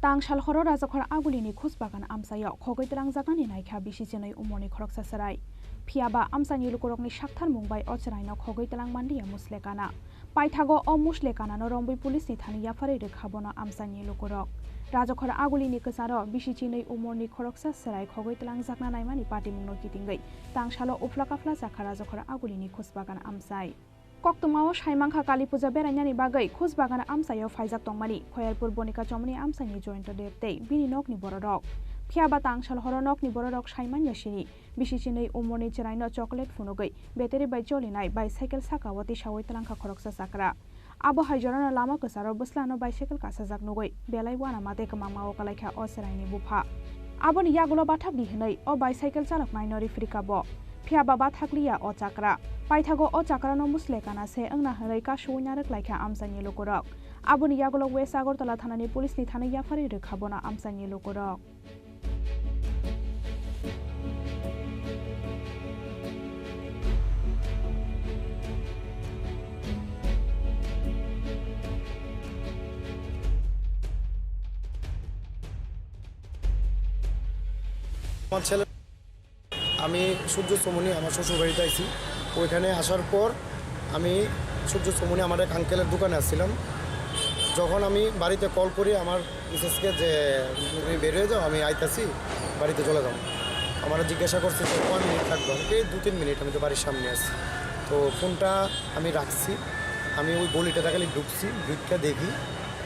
Tangsalhoro Rajakhor Agulini Khusbagan amchaio khogwi twlangjaknani naikha bisi chinwi umorni khoroksa chwrai. Phiyaba amchaini lukurokni sakthar mung bai o chwraino khogwi twlang manliya Musle Kana. Paithago o Musle Kanano romwi police ni thani yapharwi rwkha bono amchaini lukurok. Rajakhor Agulini kwcharo bisi chinwi umorni khoroksa chwrai khogwi twlangjakna naimani patimungno kitingwi tangsalo uphla kaphla jakha Rajakhor Agulini Khusbagan amchai. Koktwmao saimankha Kali Puja berainani bagwi Khusbagan amchaio phaijak tongmani Khoyalpur Bonika Chomoni amchaini Joyonto Deb tei bini nokni bororok. Phiya ba tangsal horo nokni bororok sai manya sini, bisi chinwi umorni chwraino chocolate phunugwi battery bai cholinai bicycle sakao tisaui twlangkha khoroksa chakra. Abo hai jorano lama kwcharo bwslano bicycle kasajak nugwi belai uanama tei kwmangma o kwlaikha o chwraini bupha. Aboni yagulo bathakdi hwnwi o bicycle chaloknaino rifrikha bo. Phiya ba bathakliya o chakra. Paithago o chakrano musle kana se wngna hwnwi kasuui narwk laikha amchaini lukurok. Aboni yagulo West Agartala thanani police ni thani yapharwi rwkha bono amchaini lukurok. আমার ছেলে, আমি সূর্য চৌমুহনী আমার শ্বশুর বাড়িতে আইছি। ওইখানে আসার পর আমি সূর্য চৌমুহনী আমার এক আঙ্কেলের দোকানে আসছিলাম। যখন আমি বাড়িতে কল করি আমার মিসেসকে যে, "তুমি বের হয়ে যাও, আমি আইতাছি, বাড়িতে চলে যাও।" আমার জিজ্ঞাসা করছে যে, "কয় মিনিট লাগবে?" আমি, "এই দু তিন মিনিট, আমি তো বাড়ির সামনে আছি।" তো ফোনটা আমি রাখছি, আমি ওই গলিটা দেখালি ঢুকছি, ঢুকিয়া দেখি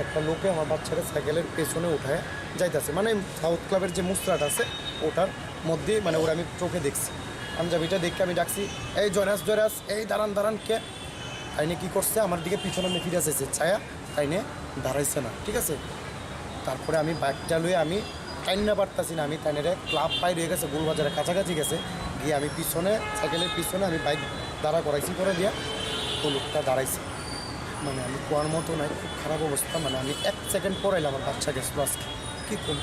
একটা লোকে আমার বাচ্চাকে সাইকেলের পেছনে উঠায় যাইতাছে, মানে সাউথ ক্লাবের যে মুসরাট আছে ওটার মধ্যে, মানে ওরা আমি চোখে দেখছি। আমি যাবো এটা দেখে আমি ডাকছি, "এই জয়রাজ, জয়রাজ, এই দাঁড়ান, দাঁড়ান।" কে তাইনে কি করছে, আমার দিকে পিছনে আমি ফিরে চাইছে, চায়া তাইনে দাঁড়াইছে না, ঠিক আছে? তারপরে আমি বাইকটা লইয়া আমি টাইন্না পারতাছি না, আমি তাইনের ক্লাব বাইর হয়ে গেছে, গোলবাজারের কাছাকাছি গেছে, গিয়ে আমি পিছনে, সাইকেলের পিছনে আমি বাইক দাঁড়া করাইছি, করে দিয়া ও লোকটা দাঁড়াইছে। মানে আমি কোয়ার মতো নাই, খুব খারাপ অবস্থা। মানে আমি এক সেকেন্ড পর এলাম, আমার বাচ্চা গেছিল আজকে। কি করব?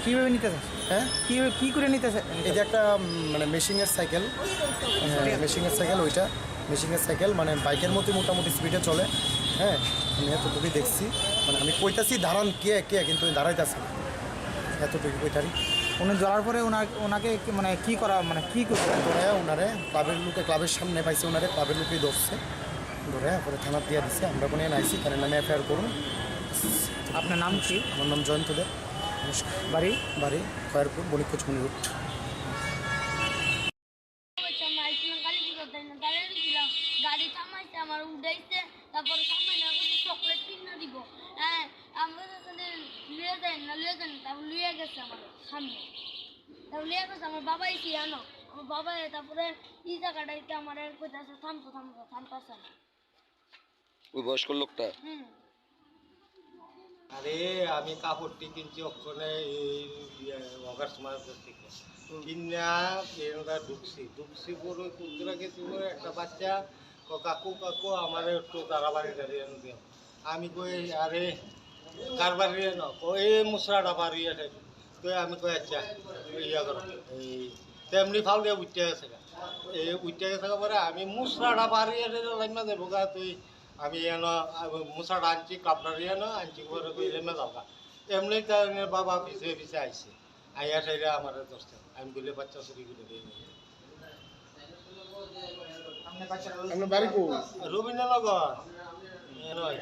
কিভাবে নিতে চাস? হ্যাঁ? কিভাবে, কি করে নিতে চাস? এটা একটা, উম, মানে মেশিংয়ের সাইকেল। হ্যাঁ, মেশিংয়ের সাইকেল ওইটা। মেশিংয়ের সাইকেল, মানে বাইকের মতো মোটামুটি স্পিডে চলে। হ্যাঁ, আমি এতটুকুই দেখছি। মানে আমি কইতাছি, "দাঁড়ান, কে, কে?" কিন্তু দাঁড়াইতাছে না। এতটুকু কইতারি। উনি ধরার পরে ওনার, ওনাকে কি, মানে কি করা, মানে কি করছে? ধরে ওনারে ক্লাবের লোকে, ক্লাবের সামনে পাইছে ওনারে, ক্লাবের লোকেই ধরছে। ধরে পরে থানাত দিয়া দিছে। আমরা কোনো এনআইসি, তার নামে এফআইআর করুন। আপনার নাম কি? আমার নাম জয়ন্ত দেব। নমস্কার। বাড়ি? বাড়ি খয়েরপুর, বণিকগঞ্জ মণি রোড। গাড়ি থামাইছে, আমার উঠাইছে, তারপরে সামনে না করছে চকলেট কিনে দিব। হ্যাঁ, আমরা তো ওখানে লুয়ে যাই না, লুয়ে যাই না, তারপর লুয়ে গেছে আমার সামনে। তারপর লুয়ে গেছে আমার বাবা এসে আনো, আমার বাবা এ তারপরে এই জায়গাটা এটা আমার কইতাছে, "থামতো, থামতো, থামতাছে না।" ওই বয়স্ক লোকটা? হুম। আরে, আমি কাপড়টি কিনছি ওখানে এই, ইয়ে, ওয়ার্কার্স মার্কেট থেকে। হুম। কিনা এখানটা ঢুকছি, ঢুকছি পরে কুকুরা কিছু করে একটা বাচ্চা, "ক-, কাকু, কাকু, আমার একটু তাড়াবাড়ি গাড়ি এনে দিও।" আমি কই, "আরে, কার বাড়ি এনো?" কই, "এই মুসরাটা বাড়ি আছে।" তো আমি কই, "আচ্ছা, ইয়া করো।" এই তেমনি ফাল দিয়ে উঠতে গেছে গা। এই উঠতে গেছে গা পরে আমি মুসরাটা বাড়ি এসে লাইন মাঝে বোকা তুই, আমি এনো, আমি মুসরাটা আনছি, কাপড় এনো আনছি, পরে কই লেমে যাও গা। এমনি তাই বাবা পিছে পিছে আইছে। আইয়া সাইডে আমার দশটা। আমি বলে বাচ্চা চুরি করে দিয়ে নিয়ে। আপনার বাড়ি কই? রবীন্দ্রনগর। এ নয়।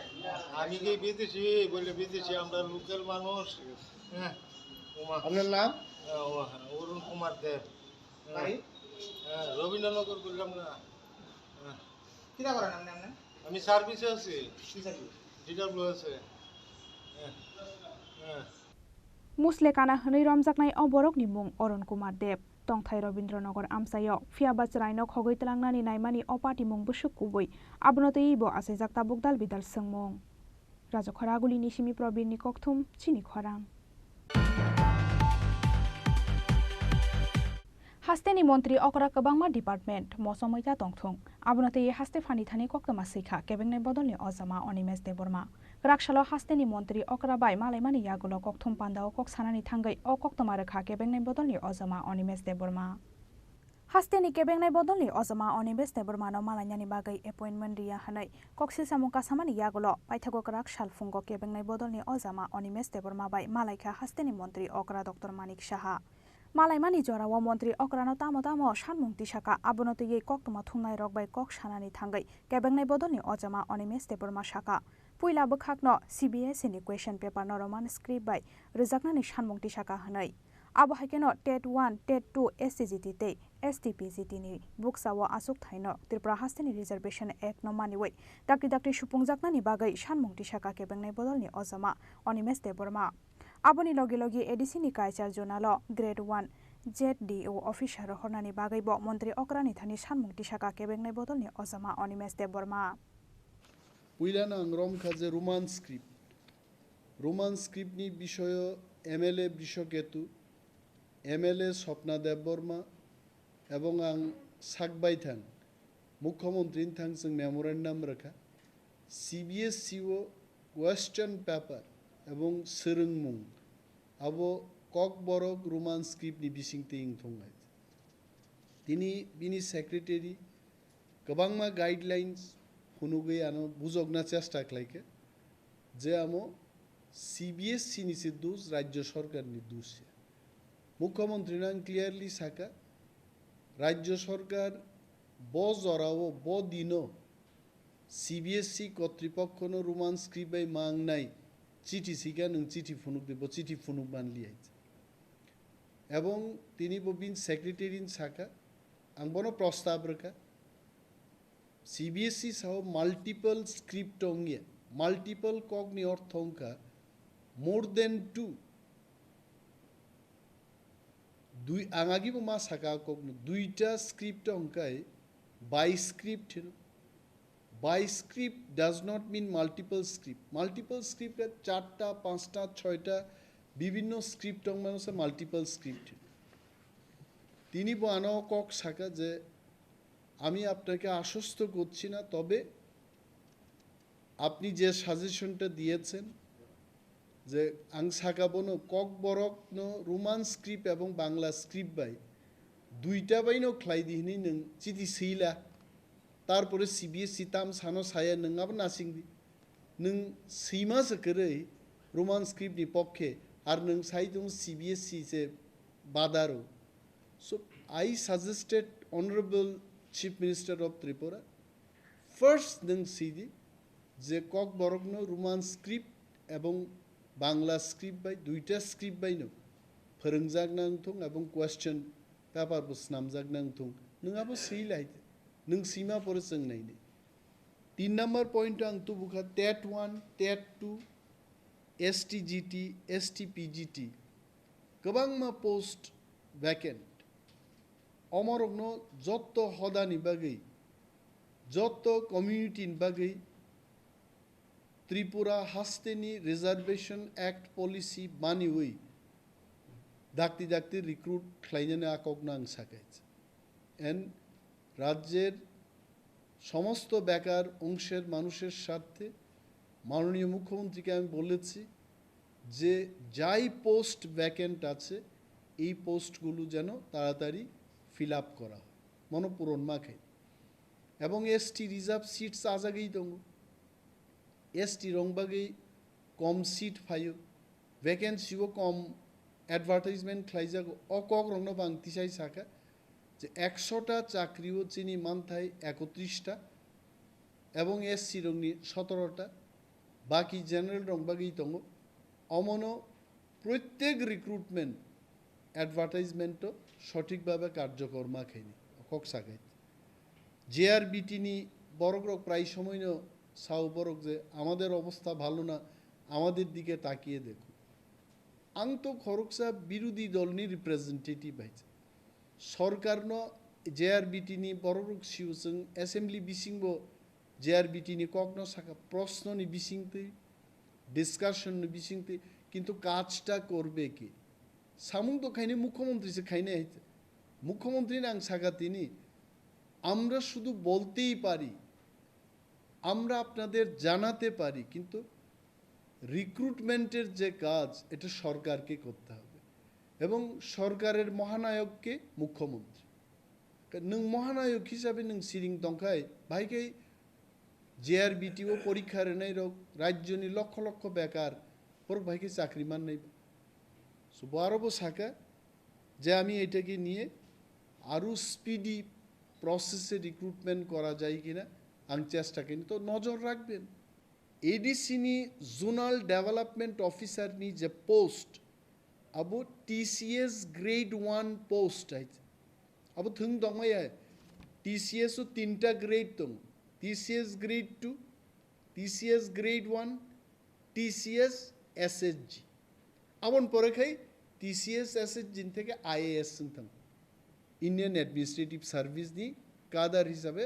আমি কি বিদেশি? বলে বিদেশি, আমরা লোকাল মানুষ। হ্যাঁ। ওমা। আপনার নাম? হ্যাঁ, ও, হ্যাঁ, অরুণ কুমার দেব। হ্যাঁ। বাড়ি? হ্যাঁ, রবীন্দ্রনগর বললাম না। হ্যাঁ। কিতা করেন আপনি, আপনি? আমি সার্ভিসে আছি। কি সার্ভিস? ডিডাব্লিউএস এ। হ্যাঁ। হ্যাঁ। Musle kana hwnwi romjaknai o borokni mung Arun Kumar Deb. Tongthai Robindra Nagar amchaio phiya ba chwraino khogwi twlangnani naimani o patimung bwswk kubui, abono twiwi bo achaijak tabuk dal bidal swngmung. Rajakhor Agulini simi Probirni kokthum, chini khorang. Hasteni montri okra kwbangma department mochomwi ta tongthung, abono twiwi haste phani thani koktwma swikha kebengnai bodolni ojama Animesh Debbarma. Kwraksalo hasteni montri okra bai malaimani yagulo kokthum pandao kok sanani thangwi o koktwma rwkha kebengnai bodolni ojama Animesh Debbarma. Hasteni kebengnai bodolni ojama Animesh Debbarmano malainani bagwi appointment riya hwnwi kok silsamung kasamani yagulo paithago kwrak sal phungo kebengnai bodolni ojama Animesh Debbarma bai malaikha hasteni montri okra Doctor Manik Saha. Malaimani jorao montri okrano tamo tamo sanmung tisaka, abono twiwi koktwma thumnairok bai kok sanani thangwi kebengnai bodolni ojama Animesh Debbarma saka. Puila bwkhakno C B S E ni question paper no Roman script bai rwjaknani sanmung tisaka hwnwi. Abo hai kheno TET one, TET two, S T G T tei S T P G T ni buksao achuk thaino Tripura hasteni Reservation Act no maniwi dakti dakti supungjaknani bagwi sanmung tisaka kebengnai bodolni ojama Animesh Debbarma. Aboni logi logi A D C ni kaisa zonal o Grade one Z D O officer rohornani bagwi bo montri okrani thani sanmung tisaka kebengnai bodolni ojama Animesh Debbarma. Puilano ang romkha je Roman script. Roman script ni bisoyo M L A Brishaketu, M L A Swapna Debbarma ebong ang sakbai thang, Mukhyamantri ni thang chwng memorandum rwkha. C B S E o question paper ebong swrwngmung abo Kokborok Roman script ni bisingtwi wngthung hai. Tini bini secretary kwbangma guidelines phunugwi ano bujokna chesta khlaikha je amo C B S E ni se dus, Rajya Sarkar ni dus ya. Mukhyamantri no ang clearly sakha, Rajya Sarkar bo jorao, bo dino C B S E kotripokhono Roman script bai mangnai chithi sika, nwng chithi phunuk di, bo chithi phunuk manli hai. Ebong tini bo bini secretary ni sakha, ang bono prostab rwkha. C B S E sao multiple script ongya, multiple kokni ortho wngkha more than two. Dui, ang agibo ma saka kokno, duita script hwnkhe bi script hino. Bi script does not mean multiple script. Multiple script khe charta, panchta, choita bibhinno script wngmano se multiple script hino. Tini bo ano kok saka je, "আমি আপনাকে আশ্বস্ত করছি না, তবে আপনি যে সাজেশনটা দিয়েছেন, যে ang saka bono Kokborok no Roman script ebong Bangla script bai duita bai no khlai di hinwi nwng chiti swila, tarpore C B S E tam sano saya nwng abo nasing di, nwng swima se kwrwi Roman script ni pokkhe, ar nwng sai tongo C B S E se badaro." So I suggested Honorable Chief Minister of Tripura, first nwng sidi je Kokborok no Roman script ebong Bangla script bai, duita script bai no phwrwngjak nang thung ebong question paper bo snamjak nang thung, nwng abo swi lai, nwng swima pore chwng nai nai. Tin number point ang tubukha TET one, TET two, S T G T, S T P G T, kwbangma post vacant. Omorokno jotto hodani bagwi, jotto community ni bagwi Tripura hasteni Reservation Act policy maniwi dakti dakti recruit khlainani akokno ang sakha. And রাজ্যের সমস্ত বেকার অংশের মানুষের স্বার্থে মাননীয় মুখ্যমন্ত্রীকে আমি বলেছি যে যাই পোস্ট ভ্যাকেন্ট আছে, এই পোস্টগুলো যেন তাড়াতাড়ি ফিল আপ করা হয়, মনোপূরণ মাখে। Ebong S T reserve seats ajagwi tongo, S T rok bagwi kom seat phaio, vacancy o kom advertisement khlaijago, o kok rokno bo ang tisai sakha je ekshota chakri o chini manthai ekotris ta ebong S C rokni sotoro ta, baki general rok bagwi tongo, omono প্রত্যেক রিক্রুটমেন্ট অ্যাডভার্টাইজমেন্টও সঠিকভাবে কার্যকর মাখেনি, kok sakai. J R B T ni borok rok prai somoino sao borok je আমাদের অবস্থা ভালো না, আমাদের দিকে তাকিয়ে দেখো। Ang to khoroksa birodhi dolni representative hai. Sorkarno J R B T ni borok rok sio chwng assembly bisingbo J R B T ni kokno saka, prosno ni bisingtwi, discussion ni bisingtwi, kintu kajta korbe ke? Samung to khaini mukhyamantri se khainai hai. Mukhyamantri no ang saka tini, আমরা শুধু বলতেই পারি, আমরা আপনাদের জানাতে পারি, কিন্তু রিক্রুটমেন্টের যে কাজ, এটা সরকারকে করতে হবে এবং সরকারের মহানায়ক কে? মুখ্যমন্ত্রী। Nwng মহানায়ক হিসাবে nwng siring tongkhai, bahai khe J R B T o porikha rwnai rok, rajyoni lokho lokho bekar, borok bahai khe chakri mannai. So, bo aro bo saka je আমি এটাকে নিয়ে আরো স্পিডি প্রসেসে রিক্রুটমেন্ট করা যায় কিনা, ang চেষ্টা করি। তো নজর রাখবেন। A D C ni zonal development officer ni je post, abo T C S grade one post hai. Abo thwng tongmaya, T C S o tinta grade tongo, T C S grade two, T C S grade one, T C S S H G. Aboni pore khai T C S S H G ni theke I A S wng thang. Indian Administrative Service ni cadre hisabe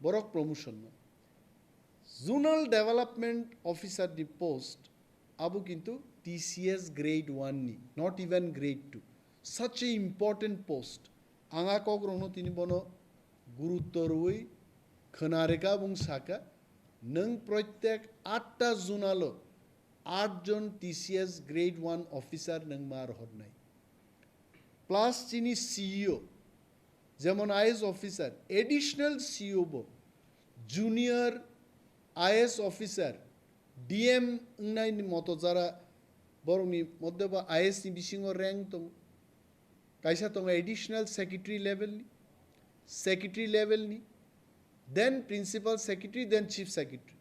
borok promotion no. Zonal Development Officer ni post abo kintu T C S grade one ni, not even grade two. Such a important post. Ang a kokrokno tini bono gurutto rwui khwna rwkha, bung saka, nwng proitek atta zonalo aat jon T C S grade one officer nwng ma rohornai. Plus chini C E O, jemon I A S officer, additional C E O bo, junior I A S officer, D M wngnai ni moto jara borokni moddhe bo I A S ni bisingo rank tong, kaisa tongo additional secretary level ni, secretary level ni, then principal secretary, then chief secretary.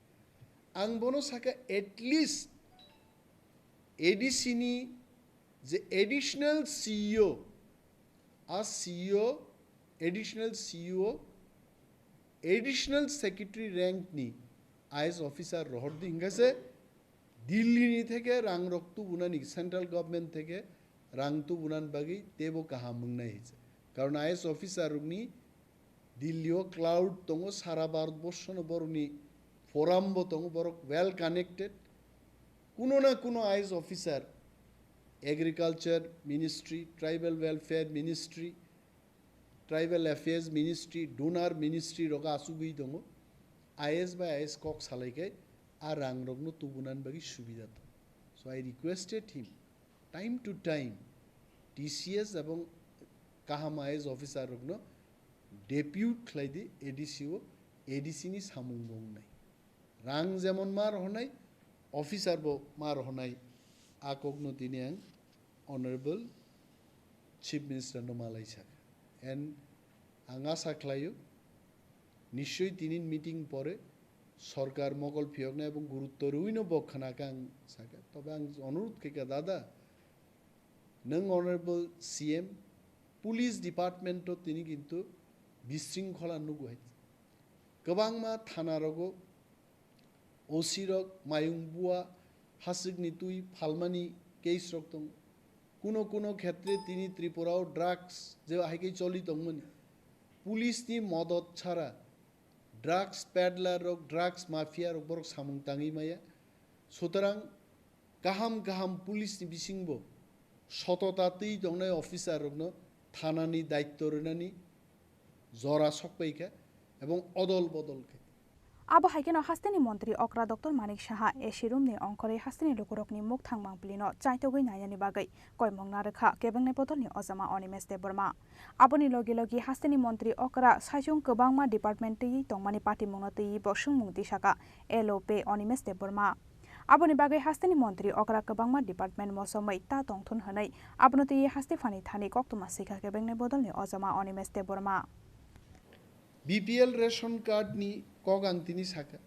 Ang bono saka at least A D C ni je additional C E O, a C E O, additional C E O, additional secretary rank ni I A S officer rohor di hingkha se Delhi ni theke rang rok tubunani, central government theke rang tubunan bagwi tebo kaham wngnai hinse. Karon I A S officer rokni Delhi o cloud tongo, sara Bharat borsho no borokni forum bo tongo, borok well connected. Kuno na kuno I A S officer, agriculture ministry, tribal welfare ministry, tribal affairs ministry, donor ministry rogo asugwi tongo. I A S bai I A S kok salai khe a rang rokno tubunan bagwi subida tongo. So I requested him, time to time, T C S ebong kaham I A S officer rokno depute khlai di A D C o, A D C ni samung bo wngnai. Rang jemon ma rohornai, officer bo ma rohornai, a kokno tini ang Honorable Chief Minister no malai saka. And ang asa khlaio, nischoi tini meeting pore sorkar mokol phiyoknai ebong gurutto rwino bo khwnakha ang saka. Tobe ang onurudh khaikha, dada, nwng Honorable C M, Police Department o tini kintu bisringkhola nugo hai. Kwbangma thana rogo O C rok mayung bua, haswkni twi phalmani case rok tongo. Kuno kuno khetre tini Tripura o drugs je hai khe choli tongmani. Police ni modot chhara drugs peddler rok, drugs mafia rok borok samung tangwi maya. Sutarang kaham kaham police ni bisingbo sotota twi tongnai officer rokno thanani daitto rwnani jora sokpai kha ebong odol bodol khe. Abo hai kheno hasteni montri okra Doctor Manik Saha A C room ni ongkhorwi hasteni lukurokni mukthang mangpili no chaitogwi nainani bagwi koimung narwkha kebengnai bodolni ojama Animesh Debbarma. Aboni logi logi hasteni montri okra saichung kwbangma department twiwi tongmani patimungno twiwi bo swngmung tisaka L O P Animesh Debbarma. Aboni bagwi hasteni montri okra kwbangma department mosomwi ta tongthun hwnwi abono twiwi haste phani thani koktwma swikha kebengnai bodolni ojama Animesh Debbarma. B P L ration card ni kok ang tini saka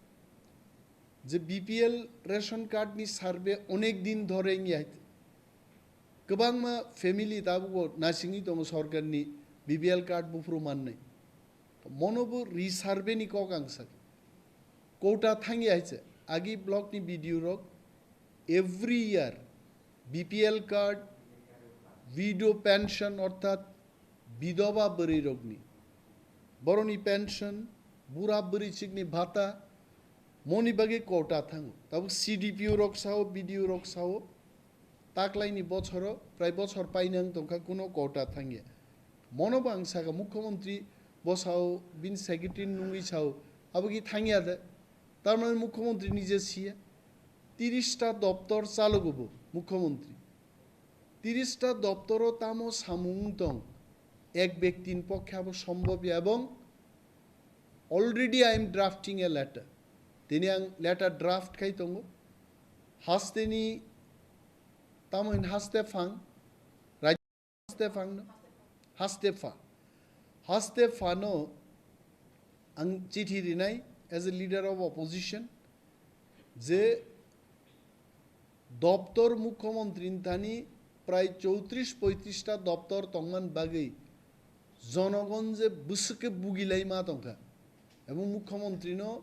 je B P L ration card ni survey onek din dhore wngya hai. Kwbangma family tabukbo nasingwi tongo sorkarni B P L card buphuru mannai. Mono bo resurvey ni kok ang saka. Kota thangya hai se. Agi block ni B D O rok every year B P L card, widow pension orthat bidoba bwrwi rokni, boroni pension, bura bwrwi chikni bhata, moni bagwi kota thango. Tabuk C D P O rok sao, B D O rok sao, taklaini bochoro, prai bochor painang tongkha kuno kota thangya. Mono bo ang saka, mukhyamantri bo sao, bini secretary nungwi sao, abo ki thangya de. Tar mane mukhyamantri nije siya. Tiris ta doptor chalogo bo mukhyamantri. Tiris ta doptoro tamo samung tong, ek bektin pokkhe abo sombobya ebong already I am drafting a letter. Tini ang letter draft khai tongo. Hasteni tamo hin haste phang, haste phang no, haste pha, haste pha no ang chithi rinai as a leader of opposition je doptor mukhyamantri ni thani prai chowtris poitris ta doptor tongman bagwi jonogon je bwswk khe bugilai ma tongkha ebong mukhyamantri no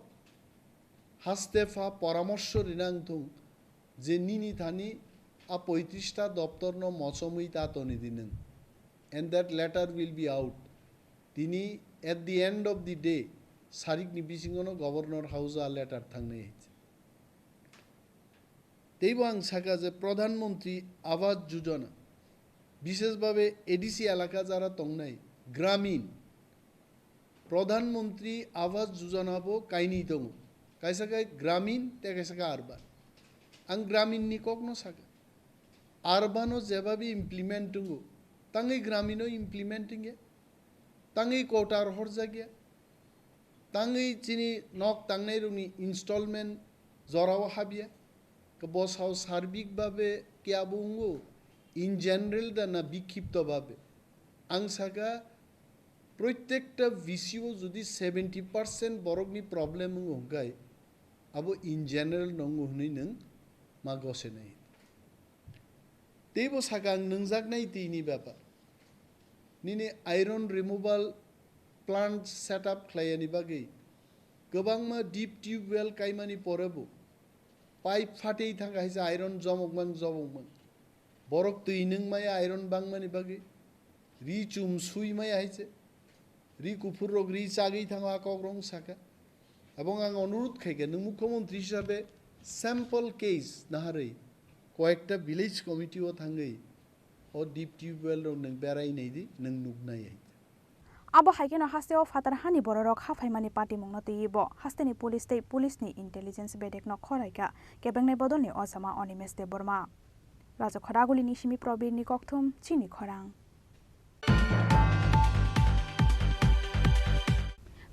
haste pha poramorso rina wngthung je nini thani A poitrista doptorno mochomwi ta toni di nwng. And that letter will be out. Tini at the end of the day, sarikni bisingono Governor House-o a letter thangnai hai se. Teibo ang saka je Pradhan Mantri Awas Yojana, bishesh bhabe A D C elaka jara tongnai, Gramin, Pradhan Mantri Awas Yojana bo kainwi tongo. Kaisa khe Gramin, tei kaisa khe Urban. Ang Gramin ni kokno saka. Urban o jeba bi implement tongo, tangwi Gramin o implement wngya, tangwi quota rohorjakya, tangwi chini nok tangnai rokni installment jorao habya. Khe bosao sarbik babe khe abo wngo, in general da na bikhipto babe. Ang saka, proitekta V C o jodi seventy percent borokni problem wngo hwnkhe, abo in general no wngo hwnwi nwng ma gosenai. Teibo saka ang nwngjaknai twi ni bepar. Nini iron removal plant set up khlaiyani bagwi kwbangma deep tube well kaimani porebo pipe phatwi thangkha hai se iron jomokmang jomokmang. Borok twi nwng maya iron bangmani bagwi, ri chum sui maya hai se, ri kuphur rok ri chagwi thango a kok rok saka. Abong ang onurut khaikha, nwng mukhyamantri hisabe sample case naharwi koyekta village committee o thangwi o deep tube well rok nwng berai nai di, nwng nuk nai hai. Abo hai kheno hasteo phatar hani bororok ha phaimani patimungno twiwi bo hasteni police tei police ni intelligence bedekno khoraikha kebengnai bodolni ochama Animesh Debbarma. Raja Khoragulini simi Probirni kokthum chini khorang.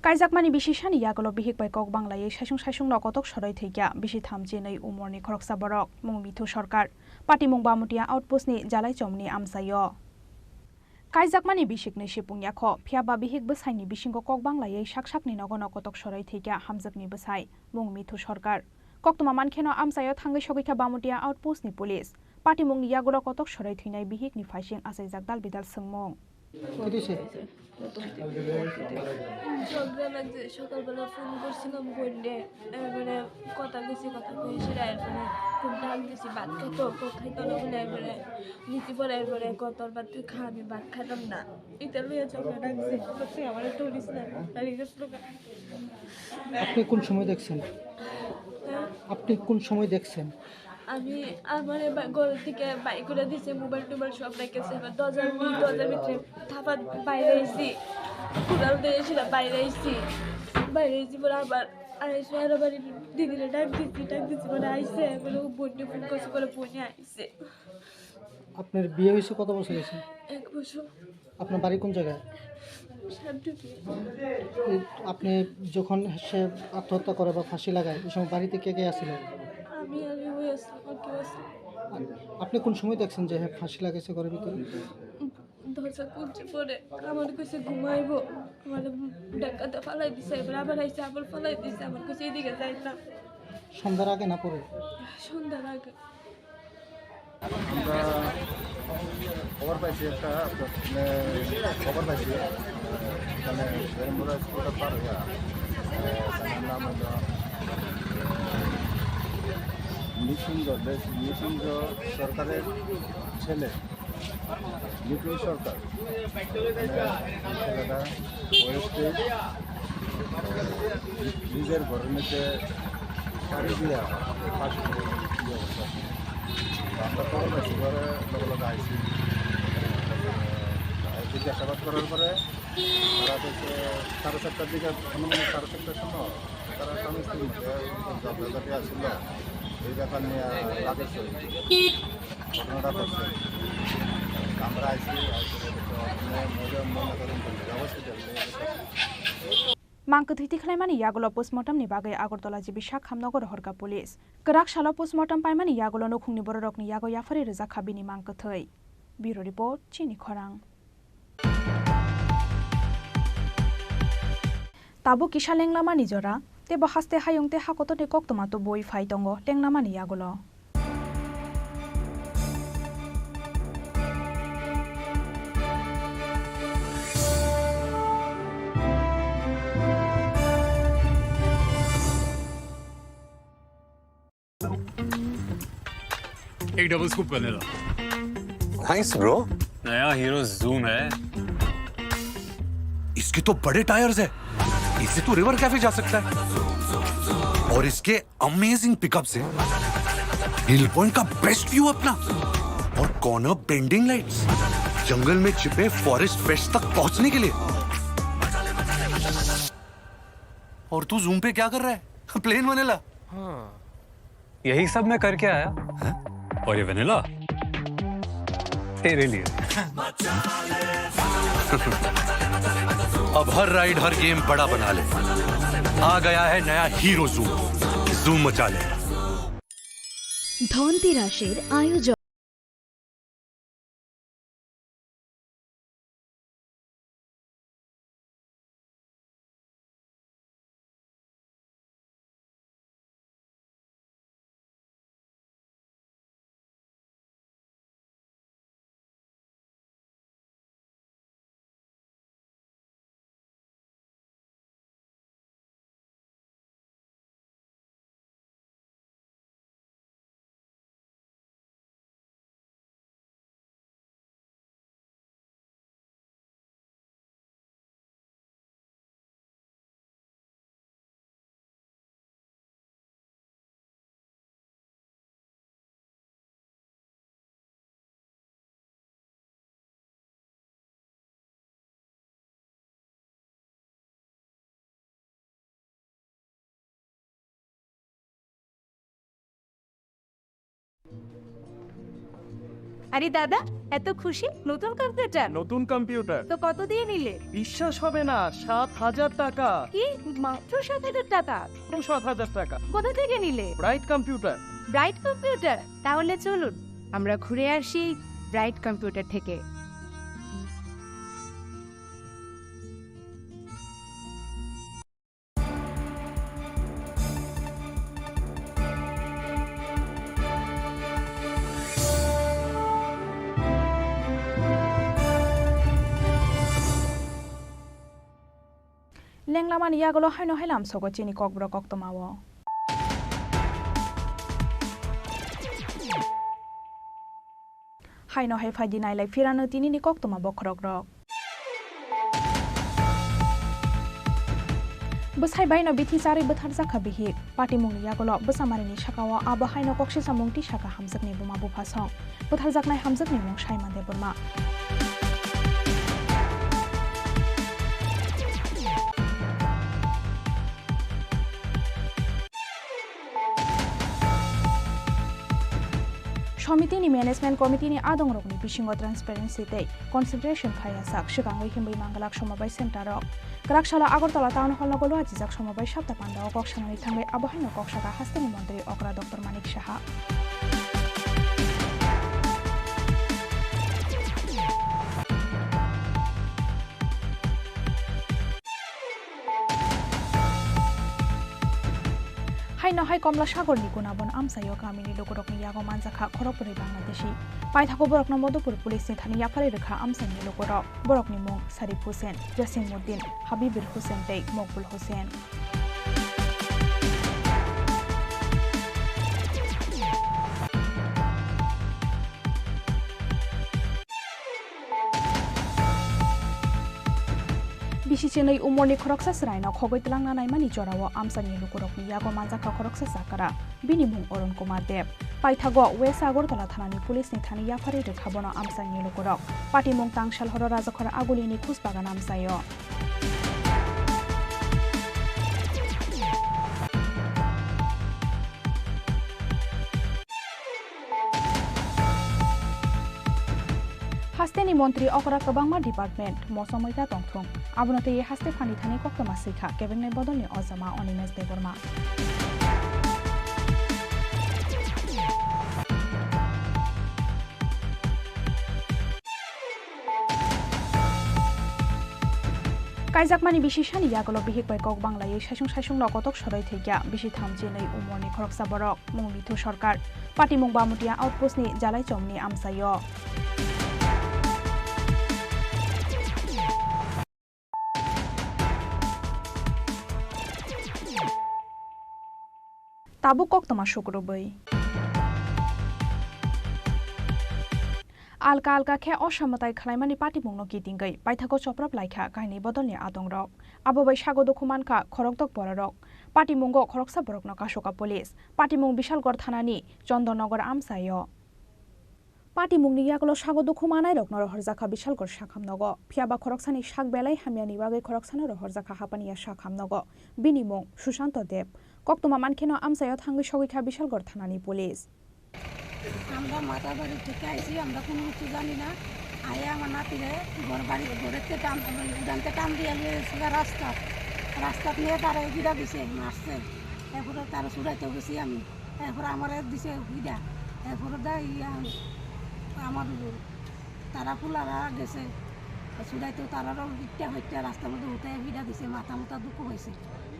Kaijakmani bisi sani yagulo bihik bai kok banglaiwi saisung saisungno kotok soroi thwikya bisi thamchi nwi umorni khoroksa borok, mung Mithu Sarkar. Patimung Bamutia outpost ni Jalaichomni amchaio. Kaijakmani bisikni sipung yakho, phiya ba bihik bwsaini bisingo kok banglaiwi sak sakni nogono kotok soroi thwikya hamjakni bwsai, mung Mithu Sarkar. Koktwma mankheno amchaio thangwi sogwikha Bamutia outpost ni police. Patimungni yagulo kotok soroi thwinai bihikni phaising achaijak dal bidal swngmung. Jogda na je sokalbela phone korsilam boinde, ebare kota kisi kota koisila, ebare khub dak disi bhat khaito, kok khaito na bole ebare niti pore ebare kotor bhat kha, ami bhat khaitam na. Ita loya jogda na je, kok se amare toris na, tari gas loka. আপনি কোন সময় দেখছেন? হ্যাঁ? আপনি কোন সময় দেখছেন? আমি আমারে বা-, ঘর থেকে বাইর করে দিছে, মোবাইল টোবাইল সব রেখেছে। এবার দরজার নি-, দরজার ভিতরে থাপা বাইরে আইছি, কুড়াল দিয়ে এসে বাইরে আইছি, বাইরে আইছি পরে আবার আইসে আরো বাড়ি দিদিরে ডাক দিছি, ডাক দিছি পরে আইসে, বলে ও বোনকে ফোন করছে, বলে বোনে আইসে। আপনার বিয়ে হয়েছে কত বছর হয়েছে? এক বছর। আপনার বাড়ি কোন জায়গায়? সাতডুবি। এই আপনি যখন সে আত্মহত্যা করে বা ফাঁসি লাগায়, ওই সময় বাড়িতে কে কে আছিল? আমি আর ওই আসলাম, আর কেউ আসলাম। আ-, আপনি কোন সময় দেখছেন যে হ্যাঁ ফাঁসি লাগাইছে ঘরের ভিতরে? দরজা খুলছে পরে আমার কাছে ঘুমাইবো, আমার ঢাকাতে ফালাই দিছে, এবার আবার আইসে আবার ফালাই দিছে, আমার কাছে এদিকে যাই না। সন্ধ্যার আগে না পরে? সন্ধ্যার আগে। আমরা খবর পাইছি একটা, মানে, খবর পাইছি, মানে, বেরেমুড়া স্কুলটা পার হইয়া, মানে, তার নাম হলো নৃসিংহ, বেশ নৃসিংহ সরকারের ছেলে, বিপ্লবী সরকার। মানে, ছেলেটা বয়স তেইশ, নিজের ঘরের মধ্যে শাড়ি দিয়া ফাঁসি দিয়ে দিয়ে অবস্থা। তো আমরা খবর পাইছি, পরে লগে লগে আইছি। জিজ্ঞাসাবাদ করার পরে তারা বলছে সাড়ে সাতটার দিকে, আনুমানিক সাড়ে সাতটার সময় তারা স্বামী স্ত্রীর মধ্যে ঝগড়াঝাটি আসছিল, এই ব্যাপার নিয়ে রাজেশ ঘটনাটা ঘটছে। আমরা আইছি, আইসি মহিলা ময়নাতদন্ত ব্যবস্থা চলছে। Mang kwthwi tikhlaimani yagulo postmortem ni bagwi Agartala G B Sakham nogo rohorkha police. Kwrak salo postmortem paimani yagulo nukhungni bororokni yago yapharwi rwjakha bini mang kwthwi. Bureau report, Chini Khorang. Tabuk kisa lenglamani jora, teibo haste hayung tei hakotorni koktwma tubui phai tongo lenglamani yagulo. एक double scoop vanilla. Thanks bro। नया hero zoom है। इसके तो बड़े टायर्स है, इससे तो river cafe जा सकता है। और इसके अमेजिंग पिकअप से हिल पॉइंट का बेस्ट व्यू अपना, और कॉर्नर बेंडिंग लाइट्स, जंगल में छिपे फॉरेस्ट फ्रेश तक पहुंचने के लिए। और तू जूम पे क्या कर रहा है? Plain vanilla. हाँ। यही सब मैं करके आया। हैं? और ये वेनिला तेरे लिए। अब हर राइड, हर गेम बड़ा बना ले। आ गया है नया हीरो जूम। जूम मचा ले। ধনতেরাসের আয়োজন। আরে দাদা, এত খুশি? নতুন কম্পিউটার? নতুন কম্পিউটার। তো কত দিয়ে নিলে? বিশ্বাস হবে না, সাত হাজার টাকা। কি? মাত্র সাত হাজার টাকা? মাত্র সাত হাজার টাকা। কোথা থেকে নিলে? Bright computer. Bright computer? তাহলে চলুন, আমরা ঘুরে আসি ব্রাইট কম্পিউটার থেকে। Lenglamani yagulo haino hai lamsogo chini kokborok koktoma o. Haino hai phaidi nailai phirano tinini koktoma bokhorokrok. Bwsai baino bithi charwi bwtharjakha bihik. Patimungni yagulo bwsamarini sakao abo haino koksisamung tisakha hamjakni buma buphasong. Bwtharjaknai hamjakni mung Saima Debbarma. Somitini management committee ni adongrokni bisingo transparency tei consideration khaiyajak swkangwi himwi manglak somobai center rok. Kwrak salo Agartala Town Hall nogo luachijak somobai sapta pandao kok sanani thangwi abo haino kok saka hasteni montri okra Doctor Manik Saha. Haino hai Komla Sagorni Gunaban amchaio kamini lukurokni yago manjakha khorokbrwi Bangladeshi. Paithago borokno Madhupur Police ni thani yapharwi rwkha amchaini lukurok. Borokni mung Sarif Hussain, Jasim Uddin, Habibir Hussain tei Mokbul Hussain. Bisi chinwi umorni khoroksa chwraino khogwi twlangna naimani jorao amchaini lukurokni yago manjakha khoroksa chakra, bini mung Arun Kumar Deb. Paithago West Agartala thanani police ni thani yapharwi rwkha bono amchaini lukurok. Patimung tang salhoro Rajakhor Agulini Khusbagan amchaio. Hasteni montri okra kwbangma department mosomwi ta tongthung. Abono twiwi haste phani thani koktwma swikha kebengnai bodolni ojama Animesh Debbarma. Kaijakmani bisi sani yagulo bihik bai kok banglaiwi saisung saisungno kotok soroi thwikya bisi thamchi nwi umorni khoroksa borok, mung Mithu Sarkar, patimung Bamutia outpost ni Jalaichomni amchaio. Tabuk koktwma sukrubwi. Alka alka khe osamwtai khwlaimani patimungno kitingwi paithago choprop laikha kainwi bodolni adongrok. Abo bai sago dukhu mankha khorokdok bororok. Patimungo khoroksa borokno kasoka police. Patimung Bishalgarh thanani Chondonnagar amchaio. Patimungni yagulo sago dukhu manairokno rohorjakha Bishalgarh sakhamnogo. Phiyaba khoroksani sak belai hamyani bagwi khoroksano rohorjakha Hapania sakhamnogo. Bini mung Sushanto Deb. Koktwma mankheno amchaio thangwi sogwikha Bishalgarh thanani police. আমরা মাতাবাড়ি থেকে আইছি, আমরা কোনো কিছু জানি না। আয়া আমার নাতিরে ঘর বাড়ি, ঘরেতে টান, উড়ানতে টান দিয়ে নিয়ে গেছিল রাস্তা। রাস্তাত নিয়ে তারা এগিরা দিছে, মারছে। এরপরে তারা ছুটাইতে গেছি আমি। এরপরে আমার দিছে গিরা। এরপরে দা ইয়া, আমার তারা ফুলারা গেছে। ছুটাইতে তারারও ইট্টা ফাইট্টা রাস্তার মধ্যে উঠে গিরা দিছে, মাথা মাথা দুঃখ হয়েছে।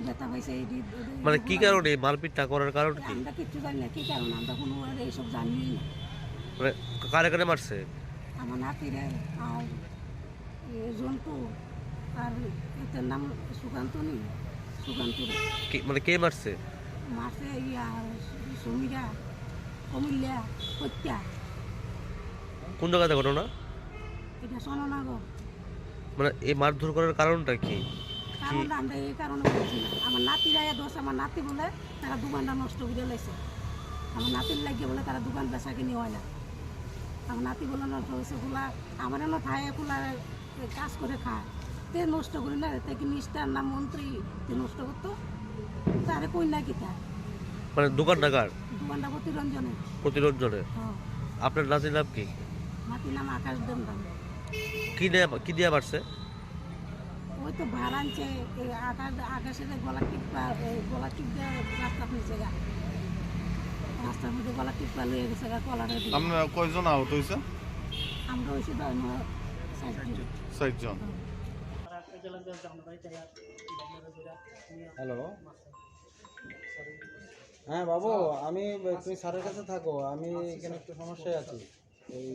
যেটা হয়েছে এই দি-, এই মানে কি ঘটনা। কারণে এই মারপিটটা করার কারণ কি? আমরা কিচ্ছু জানি না কি কারণে, আমরা কোনো আর এইসব জানিই না। মানে কারে কারে মারছে? আমার নাতিরে আর এ জন্টু আর এটার নাম সুকান্ত নি, সুকান্ত। কি, মানে কে মারছে? মারছে ইয়া সু-, সুমিরা, কমিল্লা, হত্যা। কোন জায়গাতে ঘটনা? এটা সোনানগর। মানে এই মারধর করার কারণটা কি? কি? কারণটা আমরা এই কারণে বলছি না। আমার নাতির আয়া দোষ, আমার নাতি বলে তারা দোকানটা নষ্ট করে লাইছে। আমার নাতির লাগিয়ে বলে তারা দোকান বেচা কিনি হয় না। আমার নাতি বলে নষ্ট হয়েছে, খোলা আমার এনে থাকে, খোলা কাজ করে খায়। তে নষ্ট করে না, তে কি মিনিস্টার না মন্ত্রী, তে নষ্ট করতো? তারে কই না কিতা? মানে দোকানটা কার? দোকানটা প্রতিরঞ্জনের। প্রতিরঞ্জনের? হ্যাঁ। আপনার নাতির নাম কি? নাতির নাম আকাশ দেমদাম। কি নিয়ে, কি দিয়ে মারছে? ওই তো ভাড় আনছে, এই আকাশ, আকাশের গলা টিপা, এই গলা টিপ দিয়ে রাস্তা নিচে গা। রাস্তার মধ্যে গলা টিপা লয়ে গেছে গা, কলারে দিয়ে। আপনারা কয়জন আহত হয়েছে? আমরা হয়েছি দশ, নয়, চারজন। চারজন। হ্যালো। হ্যাঁ বাবু, আমি, তুমি স্যারের কাছে থাকো, আমি এখানে একটু সমস্যায় আছি। এই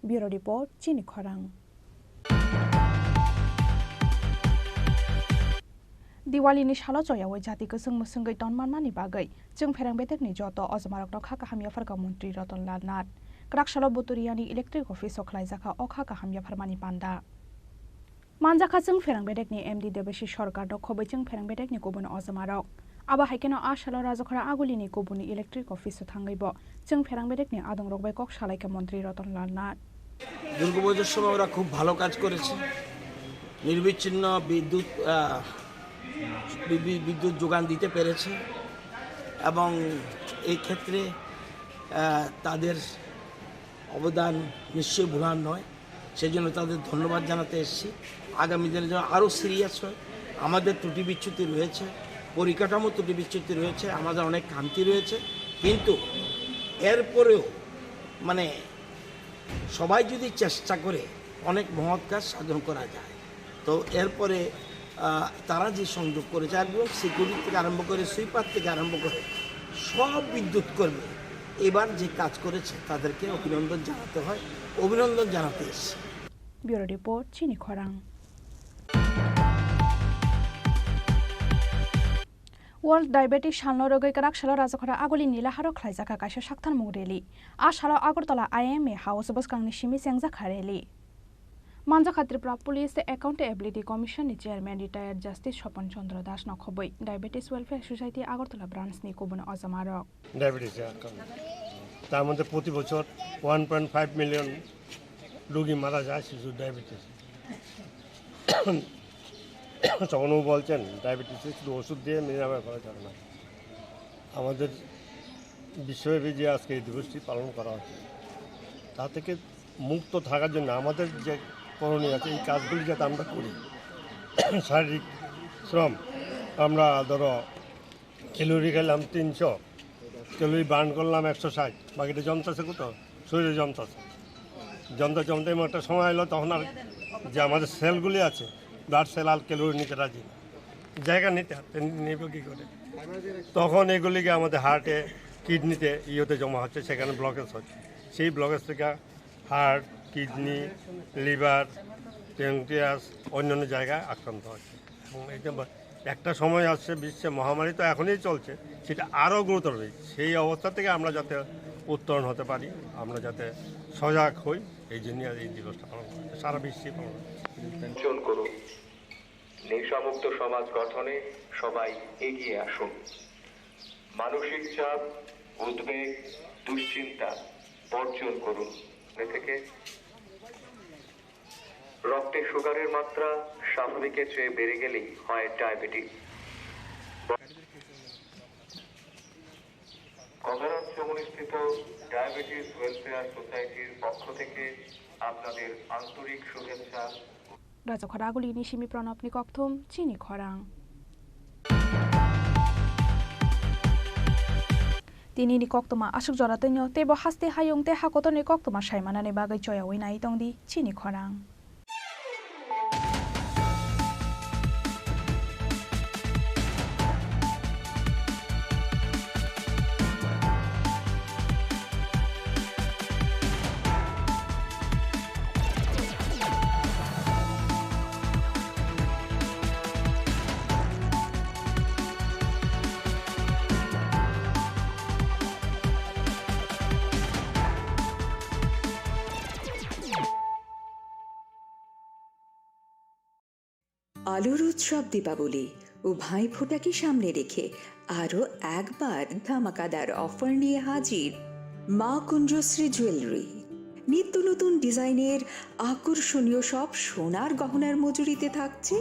Bureau Report, Chini Khorang. Diwali ni salo choyaui jati kwchwng mwswngwi ton manmani bagwi chwng pherang bedekni joto ojomarokno kha kaham yapharkha Montri Ratan Lal Nath. Kwrak salo Buturiani electric office o khlaijakha o kha kaham yapharmani panda. Manjakha chwng pherang bedekni M D Debashish Sarkar no khobwi chwng pherang bedekni kubun ojomarok. Abo hai kheno a salo Rajakhara Agulini kubunni electric office o thangwi bo chwng pherang bedekni adongrok bai kok salaikha Montri Ratan Lal Nath. Durga পুজোর সময় ওরা খুব ভালো কাজ করেছে। নির্বিচ্ছিন্ন বিদ্যুৎ, আহ, B-, B-, বিদ্যুৎ যোগান দিতে পেরেছে এবং এই ক্ষেত্রে, আহ, তাদের অবদান নিশ্চয়ই ভোলার নয়। সেই জন্য তাদের ধন্যবাদ জানাতে এসেছি। আগামী দিনে যেন আরও সিরিয়াস হয়। আমাদের ত্রুটি বিচ্যুতি রয়েছে, পরিকাঠামো ত্রুটি বিচ্যুতি রয়েছে, আমাদের অনেক খামতি রয়েছে, কিন্তু এরপরেও মানে সবাই যদি চেষ্টা করে অনেক মহৎ কাজ সাধন করা যায়। তো এরপরে, আহ, তারা যে সংযোগ করেছে, একদম সিকিউরিটি থেকে আরম্ভ করে, সুইপার থেকে আরম্ভ করে সব বিদ্যুৎ কর্মী এবার যে কাজ করেছে তাদেরকে অভিনন্দন জানাতে হয়, অভিনন্দন জানাতে এসেছি। Bureau Report, Chini Khorang. World Diabetes Salno rwgwi kwrak salo Rajakhara Aguli Nilaharo khlaijakha kaisa saktharmung rally. A salo Agartala I M A House bwskangni simi chengjakha rally. Manjakha Tripura Police Accountability Commission ni Chairman Retired Justice Swapan Chandra Das no khobwi Diabetes Welfare Society Agartala Branch ni kubun ojomarok. Diabetes, তার মধ্যে প্রতি বছর one point five million রোগী মারা যায় শিশু ডায়াবেটিস। তখন ও বলছেন, ডায়াবেটিসে শুধু ওষুধ দিয়ে নিরাময় করা যাবে না। আমাদের বিশ্বব্যাপী যে আজকে এই দিবসটি পালন করা হচ্ছে, তা থেকে মুক্ত থাকার জন্য আমাদের যে করণীয় আছে, এই কাজগুলি যাতে আমরা করি। শারীরিক শ্রম, আমরা ধরো ক্যালোরি খেলাম তিনশো, ক্যালোরি বার্ন করলাম একশো ষাট, বাকিটা জমতেছে কোথাও? শরীরে জমতেছে। জমতে জমতে এমন একটা সময় এলো, তখন আর যে আমাদের সেলগুলি আছে, ব্লাড সেল আর ক্যালোরি নিতে রাজি না। জায়গা নিতে হাতে নেবে কী করে? তখন এগুলিকে আমাদের হার্টে, কিডনিতে, ইয়েতে জমা হচ্ছে, সেখানে ব্লকেজ হচ্ছে। সেই ব্লকেজ থেকে হার্ট, কিডনি, লিভার, প্যানক্রিয়াস, অন্যান্য জায়গায় আক্রান্ত হচ্ছে। এবং এই যে বা-, একটা সময় আসছে, বিশ্বে মহামারী তো এখনই চলছে, সেটা আরও গুরুতর হবে। সেই অবস্থা থেকে আমরা যাতে উত্তরণ হতে পারি, আমরা যাতে সজাগ হই, এই জন্য এই দিবসটা পালন করা হচ্ছে, সারা বিশ্বে পালন করা হচ্ছে। অর্জন করুন। নেশামুক্ত সমাজ গঠনে সবাই এগিয়ে আসুন। মানসিক চাপ, উদ্বেগ, দুশ্চিন্তা বর্জন করুন। এ থেকে রক্তে সুগারের মাত্রা স্বাভাবিকের চেয়ে বেড়ে গেলেই হয় ডায়াবেটিস। কমলারাজ চৌমুহনীস্থিত ডায়াবেটিস ওয়েলফেয়ার সোসাইটির পক্ষ থেকে আপনাদের আন্তরিক শুভেচ্ছা। Raja Khoraguli ni simi Pranab ni kokthum chini khorang. Tini ni koktoma aswk jora twino teibo haste hayung tei hakotor ni koktoma sai manani bagwi choyaui nai tongdi chini khorang. আলোর উৎসব দীপাবলি ও ভাইফোঁটাকে সামনে রেখে আরও একবার ধামাকাদার অফার নিয়ে হাজির মা কুঞ্জশ্রী জুয়েলারি। নিত্য নতুন ডিজাইনের আকর্ষণীয় সব সোনার গহনার মজুরিতে থাকছে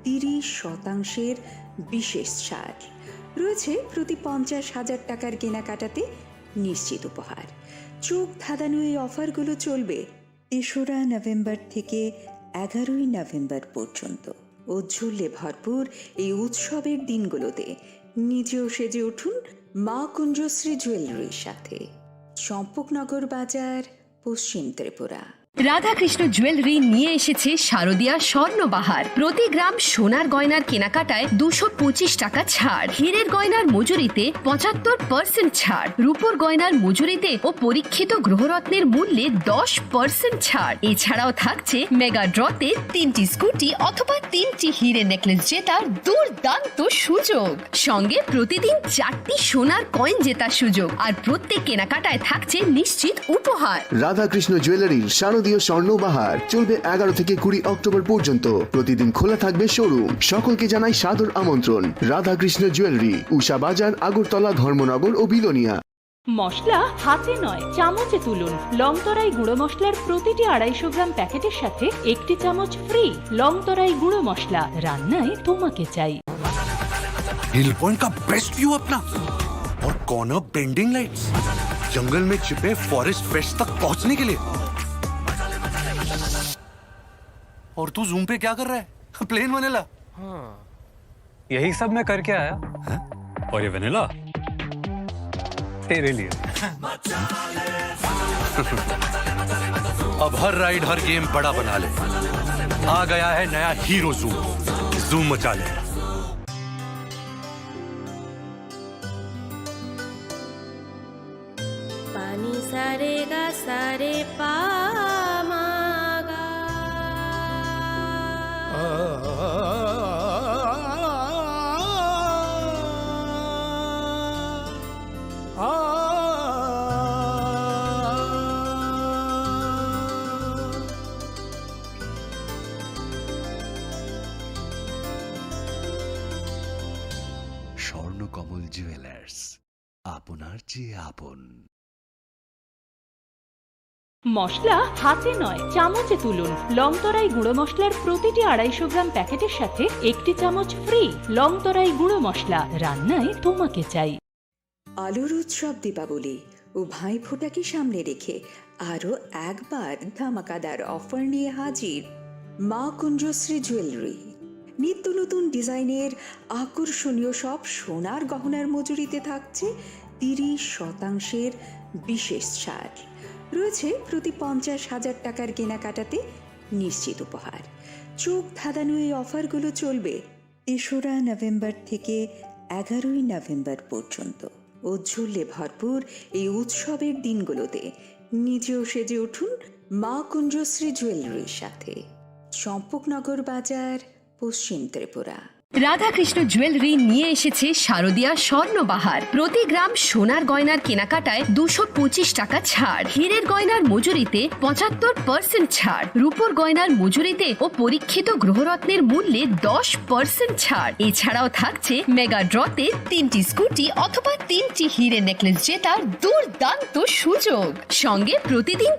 তিরিশ শতাংশের বিশেষ ছাড়। রয়েছে প্রতি পঞ্চাশ হাজার টাকার কেনাকাটাতে নিশ্চিত উপহার। চোখ ধাঁধানো এই অফারগুলো চলবে তেসরা নভেম্বর থেকে এগারোই নভেম্বর পর্যন্ত। ঔজ্জ্বল্যে ভরপুর এই উৎসবের দিনগুলোতে নিজেও সেজে উঠুন মা কুঞ্জশ্রী জুয়েলারির সাথে। চম্পকনগর বাজার, পশ্চিম ত্রিপুরা। রাধাকৃষ্ণ জুয়েলারি নিয়ে এসেছে শারদীয়া স্বর্ণবাহার। প্রতি গ্রাম সোনার গয়নার কেনাকাটায় দুশো পঁচিশ টাকা ছাড়, হীরের গয়নার মজুরিতে পঁচাত্তর পার্সেন্ট ছাড়, রূপোর গয়নার মজুরিতে ও পরীক্ষিত গ্রহরত্নের মূল্যে দশ পার্সেন্ট ছাড়। এছাড়াও থাকছে মেগা ড্রতে তিনটি স্কুটি অথবা তিনটি হীরে নেকলেস জেতার দুর্দান্ত সুযোগ। সঙ্গে প্রতিদিন চারটি সোনার কয়েন জেতার সুযোগ, আর প্রত্যেক কেনাকাটায় থাকছে নিশ্চিত উপহার। রাধাকৃষ্ণ জুয়েলারির শারদীয় স্বর্ণ বাহার চলবে এগারো থেকে কুড়ি অক্টোবর পর্যন্ত। প্রতিদিন খোলা থাকবে শোরুম। সকলকে জানাই সাদর আমন্ত্রণ। রাধাকৃষ্ণ জুয়েলারি, উষা বাজার, আগরতলা, ধর্মনগর ও বিলোনিয়া। মশলা হাতে নয়, চামচে তুলুন। লংতরাই গুঁড়ো মশলার প্রতিটি আড়াইশো গ্রাম প্যাকেটের সাথে একটি চামচ ফ্রি। লংতরাই গুঁড়ো মশলা, রান্নায় তোমাকে চাই। हिल पॉइंट का बेस्ट व्यू अपना और कॉर्नर बेंडिंग लाइट्स, जंगल में छिपे फॉरेस्ट पेट्स तक पहुंचने के लिए। और तू जूम पे क्या कर रहा है? Plain vanilla. हाँ। यही सब मैं करके आया। हैं? और ये वनीला तेरे लिए। अब हर राइड, हर गेम बड़ा बना ले। आ गया है नया हीरो जूम। जूम मचा ले। Pani sare ga sare pa ma ga. Swarnakamal jewellers, আপনার চেয়ে আপন। মশলা হাতে নয়, চামচে তুলুন। লংতরাই গুঁড়ো মশলার প্রতিটি আড়াইশো গ্রাম প্যাকেটের সাথে একটি চামচ ফ্রি। লংতরাই গুঁড়ো মশলা, রান্নায় তোমাকে চাই। আলোর উৎসব দীপাবলি ও ভাইফোঁটাকে সামনে রেখে আরও একবার ধামাকাদার অফার নিয়ে হাজির মা কুঞ্জশ্রী জুয়েলারি। নিত্য নতুন ডিজাইনের আকর্ষণীয় সব সোনার গহনার মজুরিতে থাকছে তিরিশ শতাংশের বিশেষ ছাড়। রয়েছে প্রতি পঞ্চাশ হাজার টাকার কেনাকাটাতে নিশ্চিত উপহার। চোখ ধাঁধানো এই অফারগুলো চলবে তেসরা নভেম্বর থেকে এগারোই নভেম্বর পর্যন্ত। ঔজ্জ্বল্যে ভরপুর এই উৎসবের দিনগুলোতে নিজেও সেজে উঠুন মা কুঞ্জশ্রী জুয়েলারির সাথে। চম্পকনগর বাজার, পশ্চিম ত্রিপুরা। রাধাকৃষ্ণ জুয়েলারি নিয়ে এসেছে শারদীয়া স্বর্ণবাহার। প্রতি গ্রাম সোনার গয়নার কেনাকাটায় দুশো পঁচিশ টাকা ছাড়, হীরের গয়নার মজুরিতে পঁচাত্তর পার্সেন্ট ছাড়, রূপোর গয়নার মজুরিতে ও পরীক্ষিত গ্রহরত্নের মূল্যে দশ পার্সেন্ট ছাড়। এছাড়াও থাকছে মেগা ড্রতে তিনটি স্কুটি অথবা তিনটি হীরে নেকলেস জেতার দুর্দান্ত সুযোগ। সঙ্গে প্রতিদিন